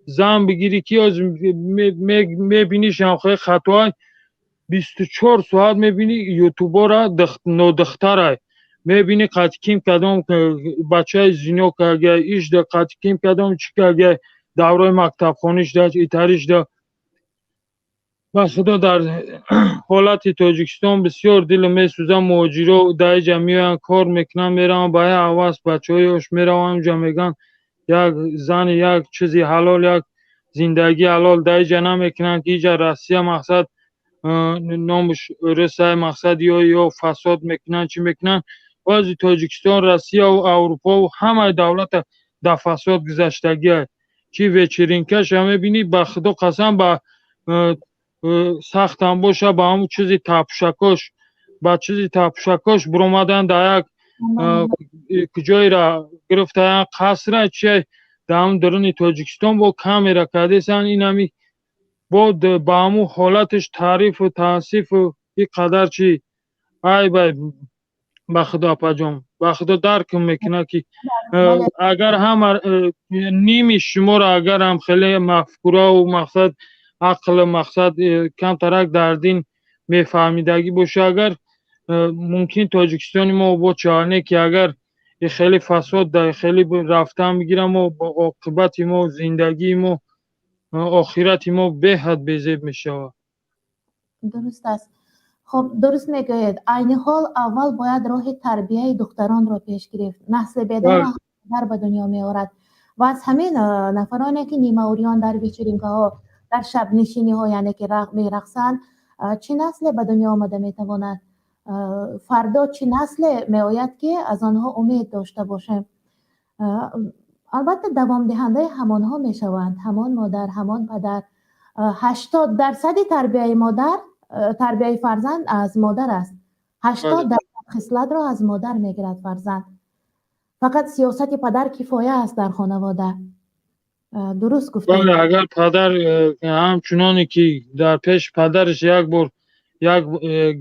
зан бигирӣ, ки мебиниш ҳамхои хатоай, 24 соат мебинӣ ютубора, нодухтарай мебинӣ, қати ким кадом бачаи зино карга, ишда қати ким кадом чӣ карга, давраи мактабхонишда итаришда. Ба Худо, дар ҳолати Тоҷикистон бисёр дилм месӯзад. Муҳоҷиро дар иҷа меоянд, кор мекунанд, мераванд, ба як ҳавас бачаҳои ёш мераванд унҷа, мегӯянд як зани, як чизи ҳалол, як зиндагии ҳалол дар иҷа намекунанд, ки иҷа Россия, мақсад, номаш русай, мақсад, ё фасод мекунанд, чӣ мекунанд. Баъзи Тоҷикистон, Россияву Аврупову ҳамаи давлата дар фасод гузаштагиа. Чӣ вечеринкаша мебинӣ, ба Худо қасам, ба сахтам боша, ба ҳамун чизи тапушакош, ба чизи тапушакош биромадан, дар як куҷоеро гирифтаян, қасра чи, дар ҳамун даруни Тоҷикистон бо камера кардесан. Инами бо ба ҳамун ҳолаташ таърифу тавсифу ин қадар чи айбай. Ба Худо, апаҷон, ба Худо, даркм мекунад, ки агар ҳама ними шуморо, агар ҳам хеле мафкураву мақсад, ақлу мақсад камтарак дар дин мефаҳмидагӣ боша, агар мумкин Тоҷикистони мо обод шавад. Не ки агар хеле фасод хеле рафтан бигирам, мо оқибати мо, зиндагии мо, охирати мо беҳад безеб мешавад. Дуруст аст. Хуб, дуруст мегӯед. Айни ҳол аввал бояд роҳи тарбияи духтаронро пеш гирифт. Насли бедорро дар ба дунё меорад ва аз ҳамин нафароне, ки нимаурён дар вечеринкаҳо, дар шабнишиниҳо, яъне ки мерақсанд, чӣ насле ба дунё омада метавонад? Фардо чӣ насле меояд, ки аз онҳо умед дошта бошем? Албатта, давомдиҳандаи ҳамонҳо мешаванд, ҳамон модар, ҳамон падар. 80 дарсади тарбияи модар, тарбияи фарзанд аз модар аст. 80 дарсад хислатро аз модар мегирад фарзанд. Фақат сиёсати падар кифоя аст дар хонавода. Дуруст гуфтед. Бале, агар падар ҳамчуноне ки дар пеши падараш як бор як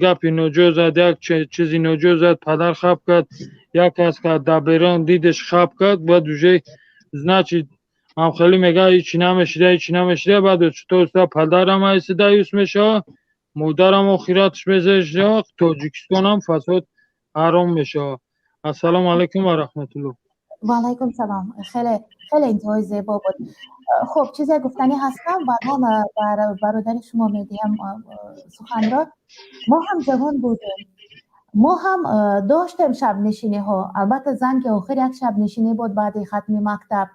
гапи ноҷо зад, як чизи ноҷо зад, падар хап кард, як кас дар берун дидеш, хап кард, баъд уже, значит, ҳамхелӣ мега, ҳичи намешида, ҳичи намешида. Баъд чутоста падарам айсида юс мешавад, модарам охираташ мезашавад, Тоҷикистонам фасод ҳаром мешавад. Ассалому алайкум ва раҳматуллоҳ. Ва алайкум салом. Хеле хеле интиҳои зебо буд. Хуб, чизе гуфтанӣ ҳастам, баъдан бар бародари шумо медиҳам суханро. Мо ҳам ҷавон будем, мо ҳам доштем шабнишиниҳо. Албатта, занги охир як шабнишинӣ буд баъди хатми мактаб,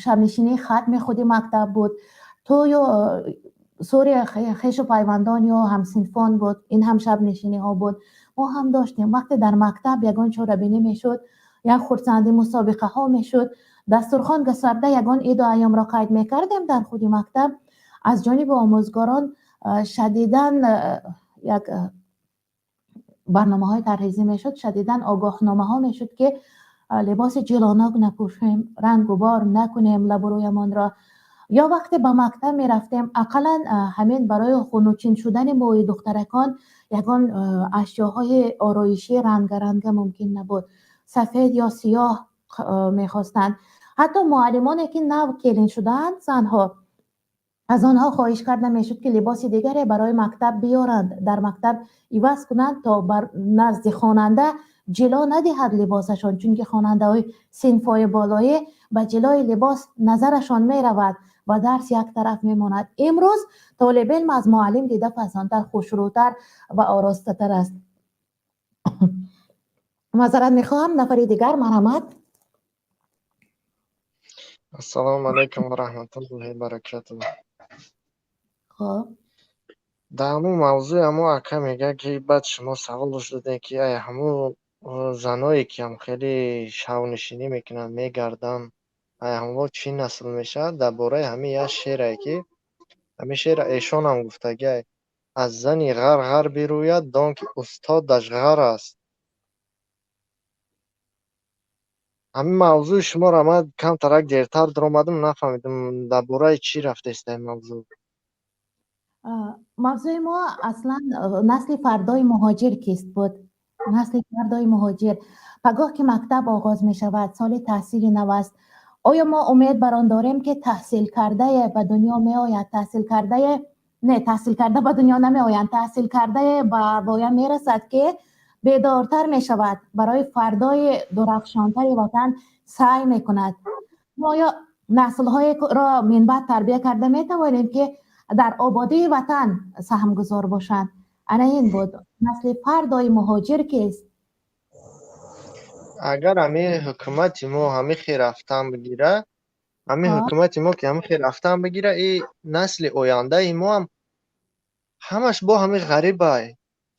шабнишинии хатми худи мактаб буд, тӯю сури хешу пайвандон ё ҳамсинфон буд, ин ҳам шабнишиниҳо буд. Мо ҳам доштем. Вақте дар мактаб ягон чорабинӣ мешуд, як хурсандӣ, мусобиқаҳо мешуд, дастурхон гусарда, ягон иду айёмро қайд мекардем дар худи мактаб, аз ҷониби омӯзгорон шадидан як барномаҳои тарҳрезӣ мешуд, шадидан огоҳномаҳо мешуд, ки либоси ҷилонок напӯшем, рангу бор накунем лабу рӯямонро. Ё вақте ба мактаб мерафтем, ақаллан ҳамин барои хунучин шудани мӯи духтаракон ягон ашёҳои ороишии рангаранга мумкин набуд, сафед ё сиёҳ мехостанд. Ҳатто муаллимоне, ки нав келин шудаанд, занҳо, аз онҳо хоҳиш карда мешуд, ки либоси дигаре барои мактаб биёранд, дар мактаб иваз кунанд, то бар назди хонанда ҷило надиҳад либосашон, чунки хонандаҳои синфҳои болоӣ ба ҷилои либос назарашон меравад ва дарс як тараф мемонад. Имрӯз толибилм аз муаллим дида фасонтар, хушрӯтар ва оростатар аст. Маъзарат мехоҳам, нафари дигар, марҳамат. Ассалому алайкум ва раҳматуллоҳи баракатуҳ. Хоб. Дар ҳамун мавзӯи ҳамун ака мегӯяд, ки баъд шумо саволш додем, ки ай ҳамун заное, ки ҳам хеле шавнишинӣ мекунанд, мегарданд, ай ҳамво чӣ насл мешавад? Дар бораи ҳамин як шеъре, ки ҳамин шеъра эшонам гуфтагиай: аз зани ғар ғар бирӯяд, дон ки устодаш ғар аст. Ҳамин мавзӯи шуморо ман камтарак дертар даромадам, нафаҳмидам, дар бораи чӣ рафтеста ин мавзӯъ. Мавзӯи мо аслан насли фардои муҳоҷир кист буд. Насли фардои муҳоҷир. Пагоҳ ки мактаб оғоз мешавад, соли таҳсили нав аст. Оё мо умед бар он дорем, ки таҳсилкардае ба дунё меояд, таҳсилкардае, не, таҳсилкарда ба дунё намеоянд, таҳсилкардае ба воя мерасад, ки бедортар мешавад, барои фардои дурафшонтари ватан саъй мекунад? Мо оё наслҳоеро минбаъд тарбия карда метавонем, ки дар ободии ватан саҳмгузор бошанд? Ана ин буд: насли фардои муҳоҷир кист? Агар ҳамин ҳукумати мо ҳамин хел рафтан бигира, ҳамин ҳукумати мо ки ҳамин хел рафтан бигира, и насли ояндаи мо ҳам ҳамаш бо ҳамин ғарибай.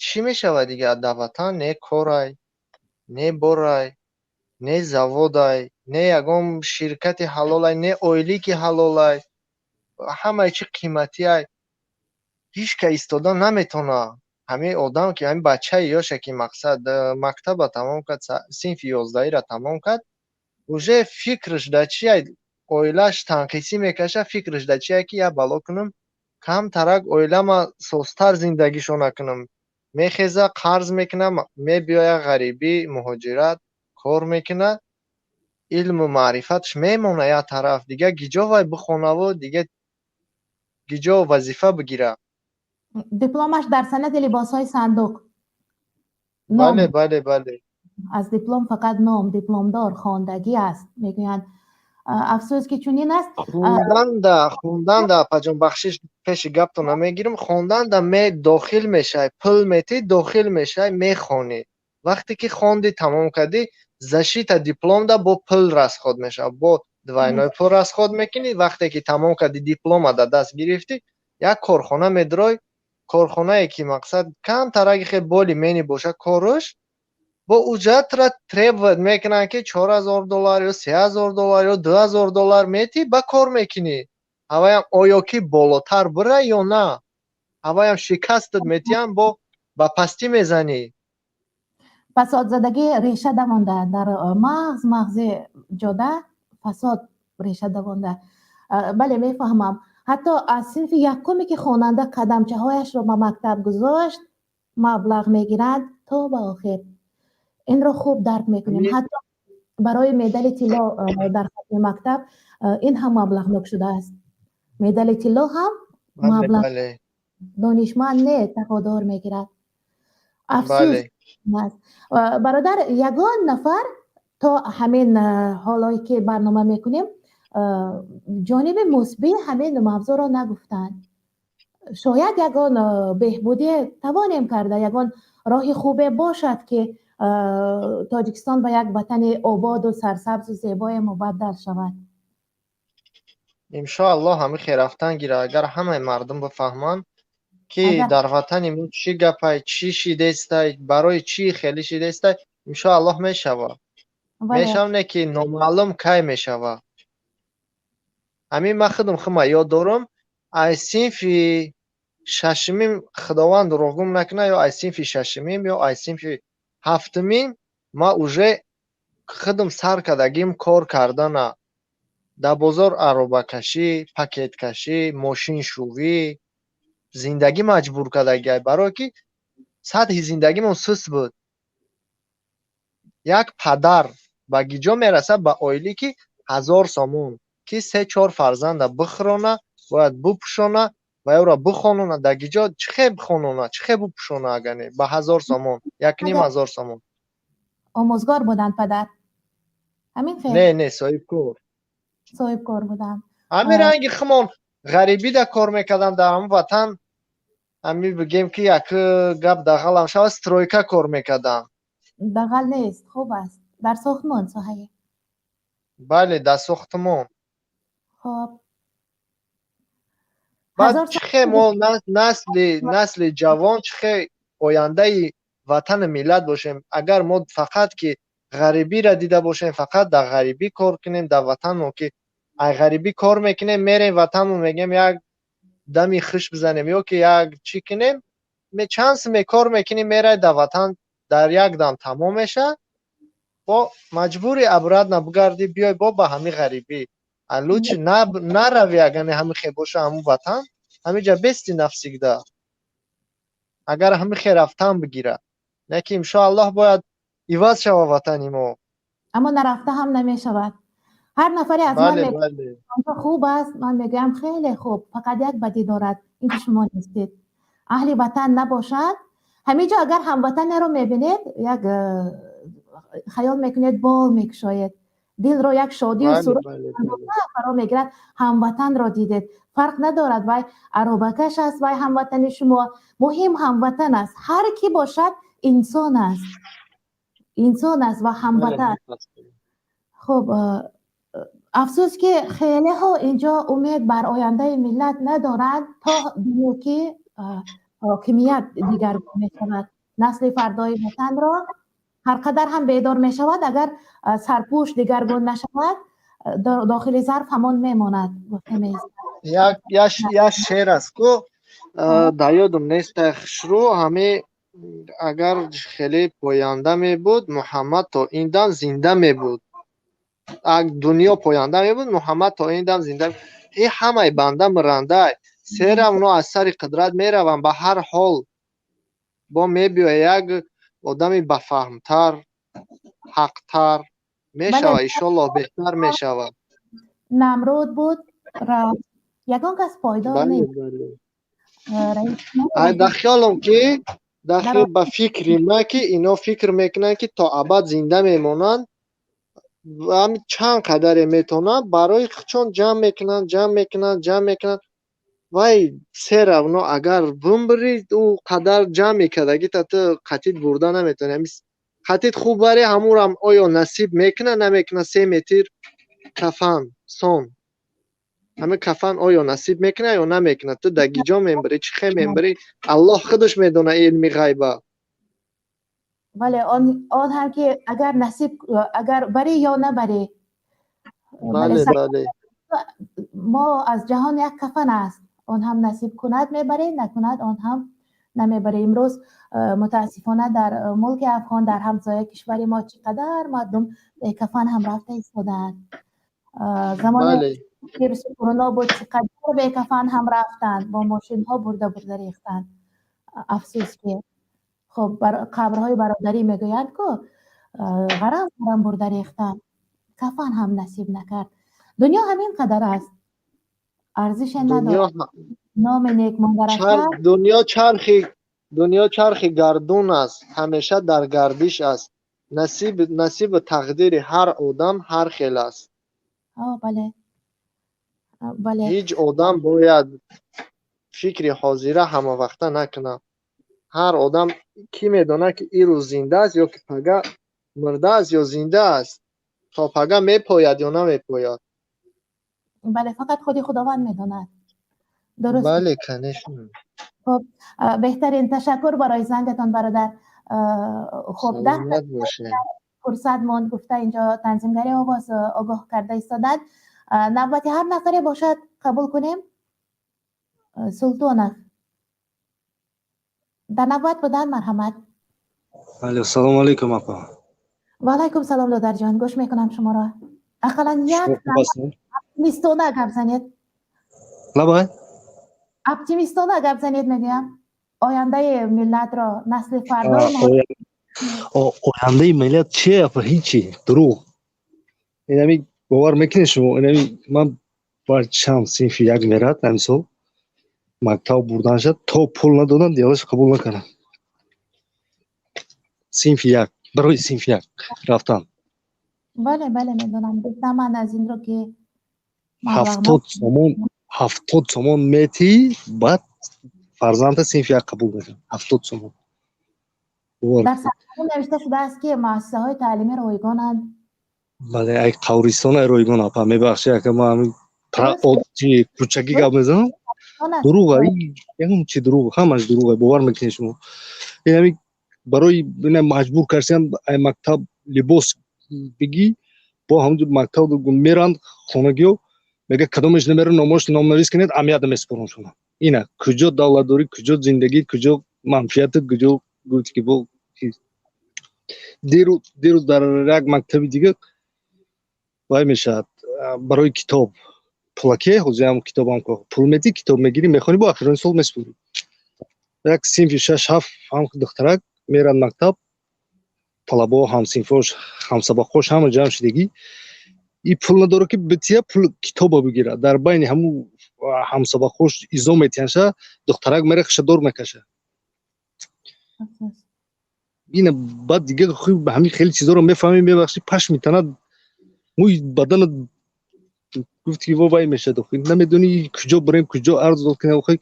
Чӣ мешавад дигар дар ватан? Не корай, не борай, не заводай, не ягон ширкати ҳалолай, не ойлики ҳалолай. Ҳамаи чӣ қиматиай. Ҳеҷ ка истода наметавона. Ҳамин одам ки ҳамин бачаи ёше ки мақсад мактаба тамом кард, синфи 11-ра тамом кард, уже фикраш дар чиай? Оилааш танқисӣ мекаша, фикраш дар чиай, ки як бало кунам, камтарак оилама созтар зиндагишона кунам. Мехеза, қарз мекуна, мебиёя ғарибӣ, муҳоҷират кор мекуна. Илму маърифаташ мемона як тараф. Дига гиҷо вай бихонаву дига гиҷо вазифа бигира? Дипломаш дар санади либосҳои сандуқ. Бале. Аз диплом фақат ном дипломдор хондагӣ аст, мегӯянд. Афсӯс, ки чунин аст. Хонданда, апаҷон, бахшиш, пеши гаптон намегирам, хонданда ме дохил мешавӣ, пул метӣ, дохил мешавӣ, мехонӣ. Вақте ки хонди, тамом кардӣ, защита дипломда бо пул расход мешавад, бо двойной пул расход мекунӣ. Вақте ки тамом кардӣ, диплома дар даст гирифтӣ, як корхона медурой, корхонае ки мақсад камтараки хел более-менее боша кораш, бо уҷатра требовать мекунанд, ки 4000 доллар ё 3000 доллар ё 2000 доллар метӣ, ба кор мекунӣ. Ҳаваям оё ки болотар бира ё на, ҳаваям шикастат метиҳам, бо ба пастӣ мезанӣ. Фасодзадагӣ реша давонда дар мағзи ҷода, фасод реша давонда. Бале, мефаҳмам. Ҳатто аз синфи якуме ки хонанда қадамчаҳояшро ба мактаб гузошт, маблағ мегиранд то ба охир. Инро хуб дарк мекунем. Ҳатто барои медали тилло дар хатми мактаб ин ҳам маблағнок шудааст. Медали тилло ҳам маблағ донишманд не, тақодор мегирад. Афсӯс. Бародар, ягон нафар то ҳамин ҳолое ки барнома мекунем, ҷониби мусбии ҳамин мавзӯъро нагуфтанд. Шояд ягон беҳбудӣ тавонем карда, ягон роҳи хубе бошад, ки Тоҷикистон ба як ватани ободу сарсабзу зебое мубаддал шавад. Иншоаллоҳ, ҳамин хел рафтан гира, агар ҳамаи мардум бифаҳманд, ки дар ватани мо чӣ гапай, чӣ шидестай, барои чӣ хеле шидестай, иншоаллоҳ мешавад. Мешавад, не ки номаълум кай мешавад. Ҳамин ман худам хума ёд дорам, аз синфи шашумим, Худованд дурӯғгум накунад, ё аз синфи шашумим, ё аз синфи ҳафтумим ман уже худам сар кардагим кор кардана дар бозор: аробакашӣ, пакеткашӣ, мошиншӯвӣ. Зиндагӣ маҷбур кардагиай, барое ки сатҳи зиндагимон суст буд. Як падар ба гиҷо мерасад ба оилӣ, ки 1000 сомон, ки се чор фарзанда бихӯрона, бояд бупӯшона ва ёро бихонона. Дар гиҷо чӣ хел бихонона, чӣ хел бупӯшона, агар не ба 1000 сомон, 1500 сомон? Омӯзгор буданд падар, ҳамин хел? Не, соҳибкор. Соҳибкор буданд. Ҳамин ранги хумон ғарибида кор мекардам дар ҳамон ватан. Ҳамин бигем, ки як гап дағалам шавад, стройка кор мекардам. Дағал нест, хуб аст. Дар сохтмон соҳае? Бале, дар сохтмон. Хоб. Баъд чӣ хел мо насли ҷавон, чӣ хел ояндаи ватану миллат бошем, агар мо фақат ки ғарибиро дида бошем, фақат дар ғарибӣ кор кунем, дар ватанмо ки ай ғарибӣ кор мекунем, мерем ватанмо, мегӯем як дами хуш бизанем ё ки як чӣ кунем, чанд суме кор мекунӣ, мерай дар ватан, дар як дам тамом мешавад. Бо маҷбури обратно бигардӣ, биёй бо ба ҳамин ғарибӣ. Лучше наравӣ, агар не ҳамин хел боша, ҳамун ватан ҳаминҷа бести навсегда, агар ҳамин хел рафтан бигира. Не ки иншоаллоҳ бояд иваз шава ватани мо. Аммо нарафта ҳам намешавад. Ҳар нафаре аз ман мепурсад, хуб аст, ман мегӯям, хеле хуб, фақат як бадӣ дорад, ин ки шумо нестед. Аҳли ватан набошад, ҳамин ҷо агар ҳамватанеро мебинед, як хаёл мекунед, бол мекушоед, дилро як шодию сурур фаро мегирад. Ҳамватанро дидед, фарқ надорад, вай аробакаш аст, вай ҳамватани шумо, муҳим ҳамватан аст. Ҳар кӣ бошад, инсон аст, инсон аст ва ҳамватан. Хуб, афсӯс, ки хелеҳо инҷо умед бар ояндаи миллат надоранд, то даме ки ҳокимият дигаргун мешавад. Насли фардои ватанро ҳар қадар ҳам бедор мешавад, агар сарпӯш дигаргун нашавад, дохили зарф ҳамон мемонад, гуфта меистад. Як шеър аст ку, дар ёдам нест хушрӯ, ҳаме агар хеле поянда мебуд, Муҳаммад то ин дам зинда мебуд. Дунё поянда мебуд, Муҳаммад то ин дам зинда. И ҳамаи банда мирандай, серавно аз сари қудрат мераванд. Ба ҳар ҳол бо мебиёя як одами бафаҳмтар, ҳақтар мешава, иншоллоҳ, беҳтар мешавад. Намруд буд, рафт, ягон кас пойдор нест. Дар хиёлам ки, ба фикри ман ки, ино фикр мекунанд, ки то абад зинда мемонанд. Чанд қадаре метавонанд барои чон ҷамъ мекунанд, ҷамъ мекунанд, ҷамъ мекунанд. Вай все равно агар бимбирӣ, ӯ қадар ҷамъ мекардагита ту қатит бурда наметавонӣ. Қатит хуб бари, ҳамурам оё насиб мекунад, намекунад? 3 метр кафан сон, ҳамин кафан оё насиб мекунад ё намекунад? Ту дар гиҷо мембирӣ, чӣ хел мембирӣ, Аллоҳ худаш медонад, илми ғайба. Бале, он ҳам ки агар насиб, агар барӣ ё набарӣ. Бале. Мо аз ҷаҳон як кафан аст, он ҳам насиб кунад, мебарӣ, накунад, он ҳам намебарӣ. Имрӯз мутаассифона дар мулки афғон, дар ҳамсоя кишвари мо, чӣ қадар мардум бекафан ҳам рафта истодаанд. Замони вируси корона буд, чӣ қадар бекафан ҳам рафтанд, бо мошинҳо бурда бурда рехтанд. Афсӯс, ки хуб, қабрҳои бародарӣ мегӯянд ку, ғарам ғарам бурда рехтанд, кафан ҳам насиб накард. Дунё ҳамин қадар аст, арзише надорад номи нек монда рафта. Дунё чархи гардун аст, ҳамеша дар гардиш аст. Насибу тақдири ҳар одам ҳар хел аст. Бале. Ҳеҷ одам бояд фикри ҳозира ҳамавақта накунад. Ҳар одам кӣ медонад, ки ин рӯз зинда аст ё ки пага мурда аст ё зинда аст, то пага мепояд ё намепояд. Бале, фақат худи Худованд медонад, дуруст. Бале, конечно. Хуб, беҳтарин, ташаккур барои зангатон, бародар. Хуб, 10 фурсат монд, гуфта инҷо танзимгари овоз огоҳ карда истодад. Навбати ҳар нафаре бошад, қабул кунем. Султонов дар навбат буданд, марҳамат. Алё, салому алейкум, апа. Ва алайкум салом, додарҷон, гӯш мекунам шуморо. Ақаллан як оптимистона гап занед. Лабай. Оптимистона гап занед, мегӯям, ояндаи миллатро, насли фардо. Ояндаи миллат чие, апа? Ҳичи, дурӯғ. Инами бовар мекунед шумо, инами ман бачам синфи як мерад, ҳамин мактаб бурдан шад, то пул надодам, диалаш қабул накардам. Синфи як, барои синфи як рафтан. Бале, медонам, гуфтам ман аз инро ки 70 сомон, 70 сомон метӣ, баъд фарзанда синфи як қабул мекунад. 70 сомон. Дар сарфаҳм навишта шудааст, ки муассисаҳои таълимӣ ройгонанд. Бале, ай қавристон ай ройгон, апа, мебахши, ака, ма ҳамин кӯчакӣ гап мезанам. Дурӯғ, ягон чи дурӯғ, ҳамаш дурӯғ, бовар мекунед шумо? Инами барои ина маҷбур кардсиям, ай мактаб либос бигӣ, бо ҳамун мактаб меранд, хонагиё мега, кадомеш намера, номош номнавис кунед, амият намеспорам шумо. Ина куҷо давлатдорӣ, куҷо зиндагӣ, куҷо манфиату, куҷо гуфт ки бо дирӯз дар як мактаби дига вай мешавад, барои китоб пулаке, ҳозирам китобам пул медӣ, китоб мегирӣ, мехонӣ, бо охирони сол меспорӣ. Як синфи шаш ҳафт ҳам духтарак. Мерад мактаб, талабаҳо, ҳамсинфош, ҳамсабақош ҳама ҷамъ шудагӣ, и пул надорад, ки бития пул китоба бигирад. Дар байни ҳамун ҳамсабақош изо метиҳанша, духтарак мера хиша дор мекаша. Ина баъд дига ҳамин хеле чизоро мефаҳмӣ, мебахшӣ, паш метанад мӯи баданат, гуфти ки вай мешад. Намедонӣ куҷо бирем, куҷо арз дод кунем. Охи,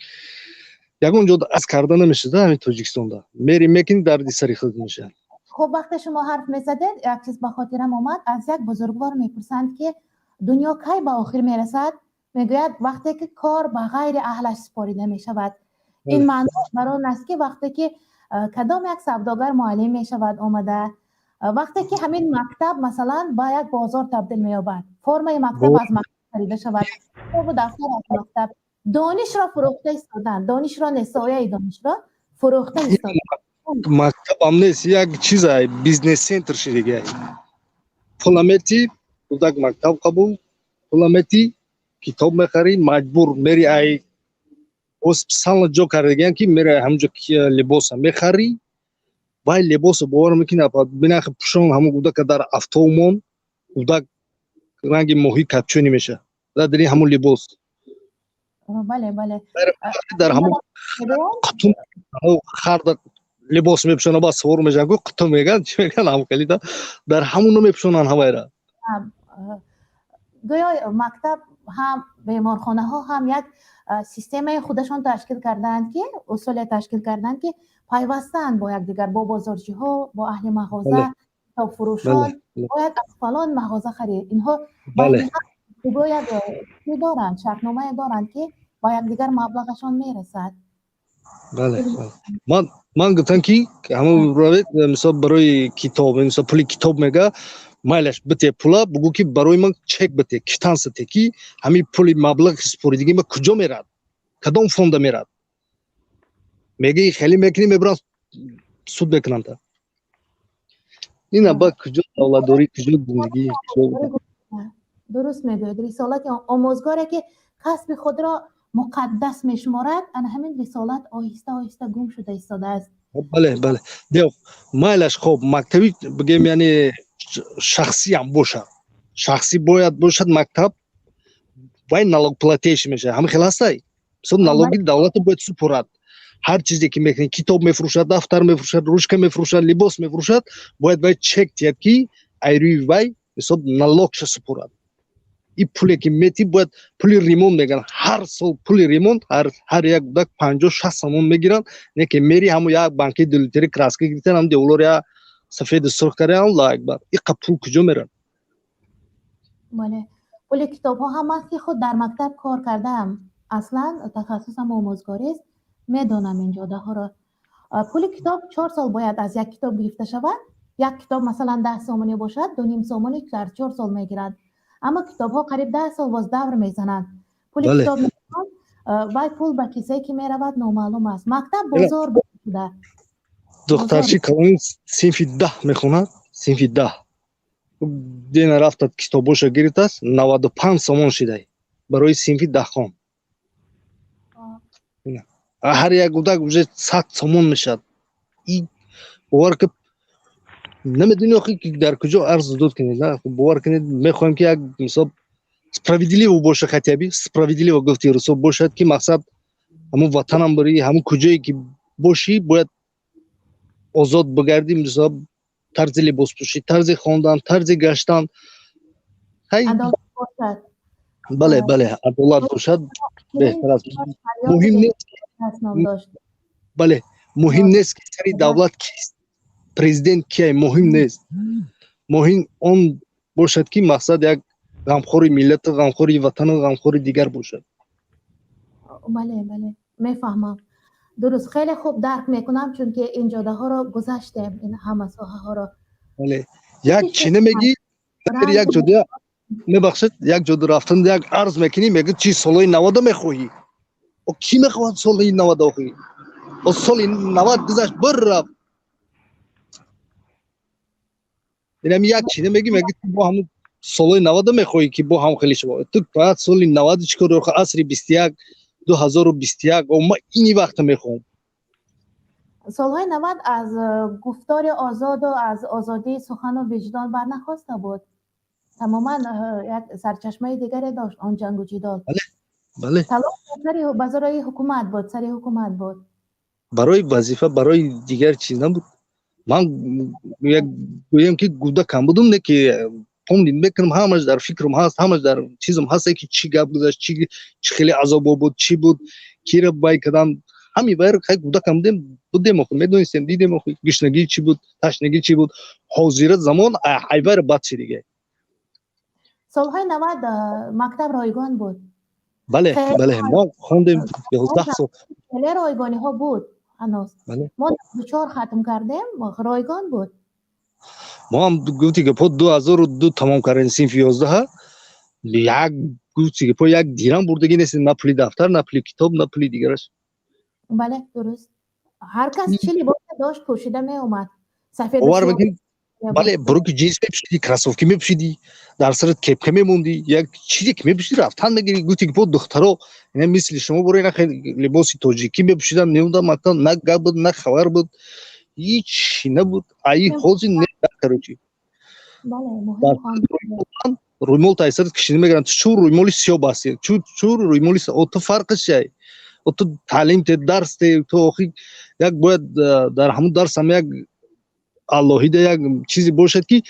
ягон ҷо аз карда намешуда. Ҳамин Тоҷикистонда мери, мекунӣ, дарди сари худ мешавад. Хуб, вақте шумо ҳарф мезадед, як чиз ба хотирам омад. Аз як бузургвор мепурсанд, ки дунё кай ба охир мерасад? Мегӯяд, вақте ки кор ба ғайри аҳлаш супорида мешавад. Ин маъно бар он аст, ки вақте ки кадом як савдогар муаллим мешавад омада, вақте ки ҳамин мактаб, масалан, ба як бозор табдил меёбад, формаи мактаб аз мактаб харида шавад, китобу дафтар аз мактаб, донишро фурӯхта истоданд, донишро не, сояи донишро фурӯхта истоданд. Мактабам нест, як чизай, бизнес центр шидагай. Пуламети, кӯдак мактаб қабул, пуламети, китоб мехарӣ, маҷбур мери. Ай специально ҷо кардагиян, ки мери ҳамунҷо либоса мехарӣ. Вай либосо, бовар мекунӣ, бинахи пӯшон ҳамун кӯдака дар автоумон, кӯдак ранги моҳи капчони меша дар дари ҳамун либос. Бале, бале. Дар ҳамун қутум харда либос мепӯшонанд, баъд савор мешаванд, ку қутум мегӯянд, чӣ мегӯянд, ҳам хелида дар ҳамуно мепӯшонанд ҳамайра. Гӯё мактаб ҳам, беморхонаҳо ҳам як системаи худашон ташкил кардаанд, ки усуле ташкил кардаанд, ки пайвастаанд бо якдигар, бо бозорчиҳо, бо аҳли мағоза, китобфурӯшон. Бояд аз фалон мағоза харид. Инҳо як чӣ доранд, шартномае доранд, ки ба якдигар маблағашон мерасад. Бале, ман гуфтам, ки ҳамон равед, мисол, барои китоб, мисол, пули китоб мега, майлаш, бите пула, бугӯ, ки барои ман чек бите, квитансия те, ки ҳамин пули маблағи супоридагӣ ма куҷо мерад, кадом фонда мерад. Меги, хеле мекунӣ, мебуранд, суд мекунанд. Ина ба куҷо давлатдорӣ, куҷо зиндагӣ? Дуруст мегӯяд. Рисолати омӯзгоре, ки касби худро муқаддас мешуморад, ана ҳамин рисолат оҳиста оҳиста гум шуда истодааст. Бале, майлаш, хоб, мактаби бигем, яъне шахсиам бошад, шахсӣ бояд бошад мактаб, вай налогоплательщик мешавад. Ҳама хел ҳастай, мисол, налоги давлатро бояд супорад. Ҳар чизе ки мекунӣ, китоб мефурӯшад, дафтар мефурӯшад, ручка мефурӯшад, либос мефурӯшад, бояд вай чек диҳад, ки айрӯи вай, мисол, налогша супорад. И пуле ки мети, бояд пули ремонт мегӯянд, ҳар сол пули ремонт ҳар як кӯдак 50-60 сомон мегиранд. Не ки мери, ҳамо як банкаи дулитри краска гирифтан, ҳам деволор я сафеду сурх кардан. Аллоҳу акбар, иқа пул куҷо мерад? Бале, пули китобҳо ҳам. Ман ки худ дар мактаб кор кардаам, аслан тахассусам омӯзгорист, медонам ин ҷодаҳоро. Пули китоб 4 сол бояд аз як китоб гирифта шавад. Як китоб, масалан, 10 сомонӣ бошад, 2,5 сомонӣ дар 4 сол мегиранд, аммо китобҳо қариб 10 сол боз давр мезананд. Пули китоб, вай пул ба кисае ки меравад, номаълум аст. Мактаб бозор шуда. Духтарчи калони синфи 10 мехонад, синфи 10 дена рафтад, китобоша гирифтааст, 95 сомон шидай барои синфи даҳхон. Ҳар як кӯдак уже 100 сомон мешавад. Бовар ки намедонӣ, охи, ки дар куҷо арзу дод кунед. Бовар кунед, мехоҳем, ки як, мисол, справедливо боша, хотя бы справедливо, гуфти русо, бошад, ки мақсад ҳамун ватанам бари, ҳамун куҷое ки бошӣ, бояд озод бигардӣ, мисол, тарзи либоспӯшӣ, тарзи хондан, тарзи гаштан. Бале, адолат бошад, беҳтар аст. Муҳим нест, бале, муҳим нест, ки сари давлат кист, президент кияй, муҳим нест. Муҳим он бошад, ки мақсад як ғамхори миллату ғамхори ватану ғамхори дигар бошад. Бале, мефаҳмам, дуруст, хеле хуб дарк мекунам, чунки ин ҷодаҳоро гузаштем, ин ҳама соҳаҳоро. Бале, як чӣ намегӣ, як ҷода, мебахшед, як ҷода рафтан, як арз мекунӣ, мегӯ, чи солҳои 90-а мехоҳӣ? О, кӣ мехоҳад соли 90 охӣ? О, соли 90 гузашт, бир рафт. Инами як чӣ намегӣ, мегӯ, бо ҳамун солҳои 90-а мехоҳӣ, ки бо ҳам хеле шава. Ту баъд соли 90 чӣ кор? Асри 21, 2021, ма ини вақта мехоҳам. Солҳои 90 аз гуфтори озоду аз озодии сухану виҷдон барнахоста буд. Тамоман як сарчашмаи дигаре дошт он ҷангу ҷидол. Бале. Талош барои ҳукумат буд, сари ҳукумат буд. Барои вазифа, барои дигар чиз набуд. Ман як гӯям, ки кӯдакам будум, не ки помнить мекунам, ҳамаш дар фикрам ҳаст, ҳамаш дар чизам ҳаст, ки чӣ гап гузашт, чӣ хеле азобо буд, чӣ буд, кира бай кардам. Ҳами байр хай кӯдакам будем, охи медонистем, дидем, охи гушнагӣ чӣ буд, ташнагӣ чӣ буд. Ҳозира замон айбайр бад чи дига. Солҳои 90 мактаб ройгон буд. Бале, мо хондем 11 сол. Хеле ройгониҳо буд ҳанӯз. Мо 4 хатм кардем, ройгон буд. Мо ҳам, гуфти гапҳо, 2002 тамом кардем синфи 11-ҳа. Як, гуфти гапҳо, як дирам бурдагӣ нест, на пули дафтар, на пули китоб, на пули дигараш. Бале, дуруст, ҳар кас чӣ либосе дошт, пӯшида меомад. Бовар мекунӣ, бале, брюки ҷинс мепӯшидӣ, кроссовки мепӯшидӣ, дар сарат кепка мемондӣ, як чизе ки мепӯшидӣ, рафтан мегирӣ. Гуфти гапҳо, духтаро мисли шумо боро ина либоси тоҷикӣ мепӯшидан, меомдан мактаб. На гап буд, на хабар буд, ҳичи набуд. Аи ҳозир не, короче, рӯймол тай сарат кишида мегиранд. Чу рӯймоли сиёҳ басти, чу рӯймоли, ту фарқиш чиай? Ту таълим те, дарс те, ту охи як бояд дар ҳамун дарс ҳам як алоҳида як чизе бошад, ки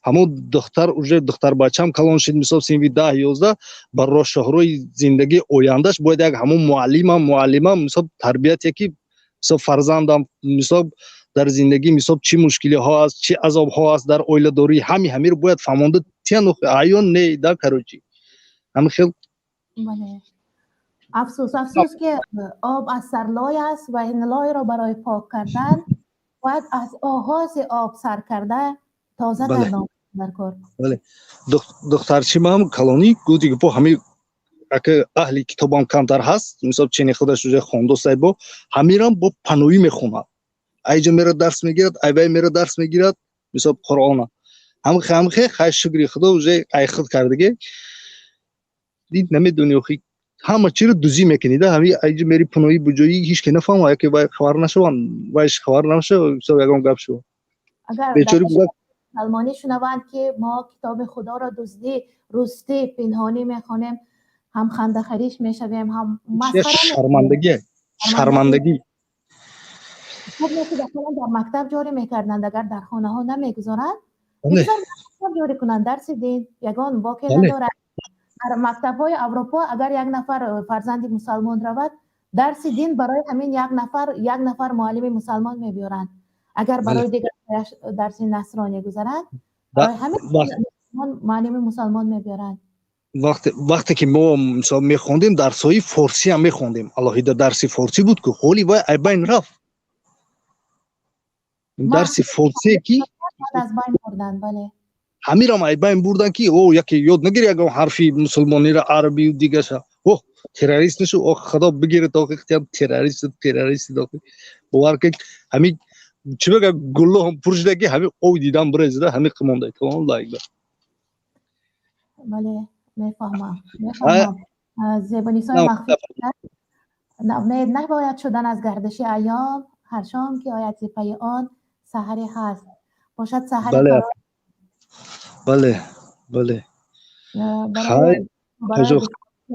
ҳамон духтар, уже духтарбачаам калон шид, мисол синфи 10, 11, ба роҳшоҳрои зиндагии ояндаш бояд як ҳамон муаллимам, мисол, тарбияте ки, мисол, фарзандам, мисол, дар зиндагӣ, мисол, чӣ мушкилиҳо аст, чӣ азобҳо аст дар оиладорӣ, ҳамиро бояд фаҳмонда тиян. Аён не да, короче, ҳами хел. Бале, афсӯс, афсӯс, ки об аз сар лой аст ва ин лойро барои пок кардан бояд аз оғози об сар карда тоза кардан дар кор. Бале, духтарчимам калонӣ, гуфти гапо, ҳами ака аҳли китобам камтар ҳаст, мисол, чени худаш уже хондосай, бо ҳамирам бо паноӣ мехонад. Айҷа мера дарс мегирад, айвай мера дарс мегирад, мисол, Қуръона ҳамхе. Хай, шукри Худо, уже ай худ кардагӣ. Дид, намедони, охи ҳама чиро дузӣ мекунӣ да. Ҳами айҷа мери паноӣ, буҷоӣ, ҳеч ки нафаҳма, яке вай хабар нашаванд, вайш хабар нашава, мисол, ягон гап шава. Агар бечори. Мусалмонӣ шунаванд, ки мо китоби Худоро дуздӣ, рустӣ, пинҳонӣ мехонем, ҳам хандахариш мешавем, ҳам масхара. Шармандагӣ, шармандагӣ. Хуб мешуд, ақаллан дар мактаб ҷорӣ мекарданд. Агар дар хонаҳо намегузоранд, мактаб ҷорӣ кунанд дарси дин, ягон боке надорад. Дар мактабҳои Аврупо агар як нафар фарзанди мусалмон равад, дарси дин барои ҳамин як нафар як нафар муаллими мусалмон мебиёранд. Агар барои дигар дарси насронӣ гузаранд, барои ҳамин муаллими мусалмон мебиёранд. Вақте ки мо, мисол, мехондем, дарсҳои форсӣ ҳам мехондем, алоҳида дарси форсӣ буд, ки ҳоли вай айбайн рафт, дарси форсие ки аз байн бурданд, бале. Ҳамирам айбайн бурданд, ки о яке ёд нагири ягон ҳарфи мусулмонира, арабию дигаша, о террорист нашу. О Худо бигирад, охи террорист, террорист. Охи бовар ки, ҳами чӣ бигӯям, гуллоҳам пур шуда, ки ҳами ов дидам бирезида, ҳами қимонда тамом лайк. Бале, мефаҳмам, мефаҳмам. Зебонисои махфӣ набояд шудан аз гардиши айём. Ҳар шом ки ояд, зи пайи он саҳаре ҳаст, бошад саҳари. Бале.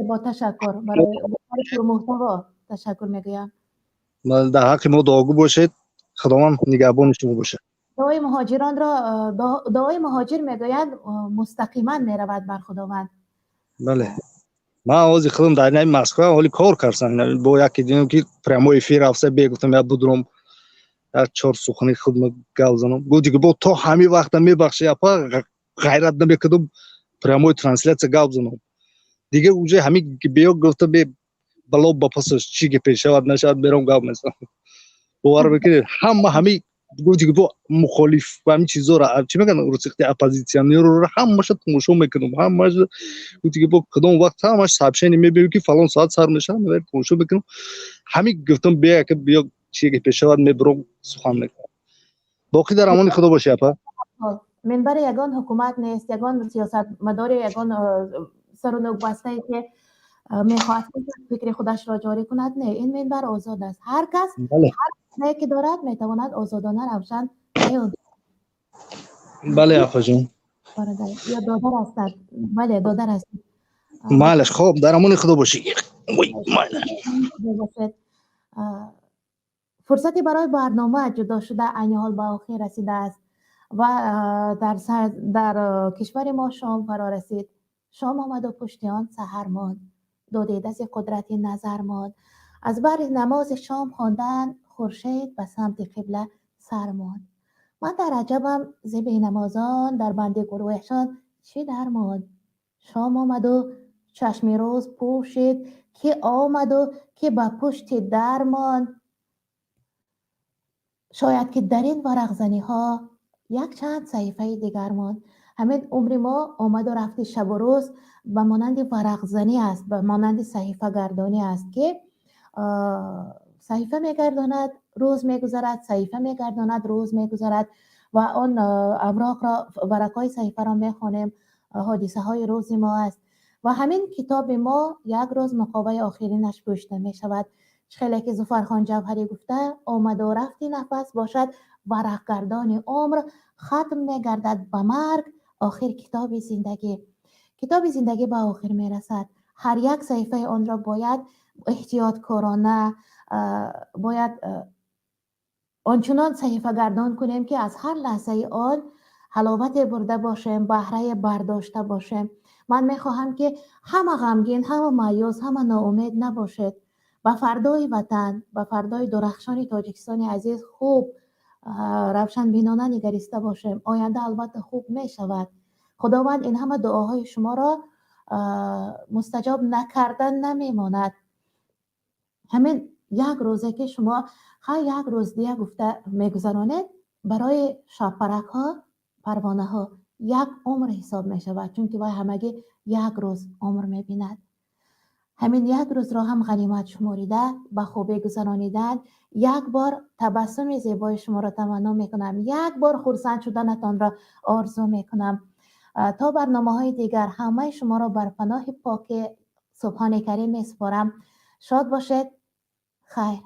Бо ташаккур барои пурмуҳтаво, ташаккур мегӯям. Дар ҳаққи мо дуогӯ бошед, Худованд нигаҳбони шумо бошад. Дуои муҳоҷиронро, дуои муҳоҷир, мегӯянд, мустақиман меравад бар Худованд. Бале, ман ҳозир худам дар наи Москва ҳоли кор кардам, бо яке дидам, ки прямой эфир рафта, бегуфтам, я будром, як чор сухани худ гап занам. Гуфти ки бо то ҳамин вақта, мебахши, апа, ғайрат намекардам прямой трансляция гап занам. Дига уже ҳамин биё гуфта, бе бало ба пасаш чӣ ки пешавад нашавад, берам гап мезанам. Бовар мекунед, ҳама ҳамин, гуфти ки бо мухолиф, ҳамин чизоро чӣ мегӯянд русихти, оппозитсионерро ҳамаша тамошо мекунам, ҳамаша. Гуфти ки бо кадом вақт ҳамаш сообщение мебинем, ки фалон соат сар мешавад, тамошо мекунам. Ҳамин гуфтам, бия ки биё, чие ки пешавад, мебурам, сухан мекунам. Боқӣ дар амони Худо бошӣ, апа. Минбари ягон ҳукумат нест, ягон сиёсатмадори, ягон сарунукбастае, ки мехоҳад фикри худашро ҷорӣ кунад, не. Ин минбар озод аст, ҳар кас. Ки дорад, метавонад озодона, равшан баён. Бале, апаҷон. Бародар ё додар ҳастад? Бале, додар ҳастед. Майлаш, хоб, дар амони Худо бошӣ. Майлаш. Бошед. Фурсате барои барнома ҷудо шуда айни ҳол ба охир расидааст ва дар кишвари мо шом фаро расид. Шом омаду пушти он саҳар монд, додидаси қудрати назар монд. Аз баҳри намози шом хондан хуршед ба самти қибла сар монд. Ман дар аҷабам зи бенамозон, дар банди гурӯҳашон чӣ дар монд? Шом омаду чашми рӯз пӯшид, ки омаду ки ба пушти дар монд. Шояд ки дар ин варақзаниҳо якчанд саҳифаи дигар монд. Ҳамин умри мо, омаду рафти шабу рӯз ба монанди варақзанӣ аст, ба монанди саҳифагардонӣ аст, ки саҳифа мегардонад, рӯз мегузарад, саҳифа мегардонад, рӯз мегузарад ва он авроқро, варақҳои саҳифаро мехонем, ҳодисаҳои рӯзи мо аст ва ҳамин китоби мо як рӯз муқоваи охиринаш пӯшида мешавад. Хеле ки Зуфархон Ҷавҳарӣ гуфта: омаду рафти нафас бошад варақгардони умр, хатм мегардад ба марг охир китоби зиндагӣ. Китоби зиндагӣ ба охир мерасад. Ҳар як саҳифаи онро бояд эҳтиёткорона, бояд ончунон саҳифагардон кунем, ки аз ҳар лаҳзаи он ҳаловате бурда бошем, баҳрае бардошта бошем. Ман мехоҳам, ки ҳама ғамгин, ҳама маъюс, ҳама ноумед набошед. Ба фардои ватан, ба фардои дурахшони Тоҷикистони азиз хуб равшанбинона нигариста бошем. Оянда албатта хуб мешавад. Худованд ин ҳама дуоҳои шуморо мустаҷоб накарда намемонад. Ҳамин як рӯзе ки шумо ҳар як рӯз дия гуфта мегузаронед, барои шабпаракҳо, парвонаҳо як умр ҳисоб мешавад, чунки вай ҳамагӣ як рӯз умр мебинад. Ҳамин як рӯзро ҳам ғанимат шуморида, ба хубӣ гузаронидан. Як бор табассуми зебои шуморо таманно мекунам, як бор хурсанд шуданатонро орзу мекунам. То барномаҳои дигар ҳамаи шуморо бар паноҳи поки Субҳони Карим месупорам. Шод бошед, хайр.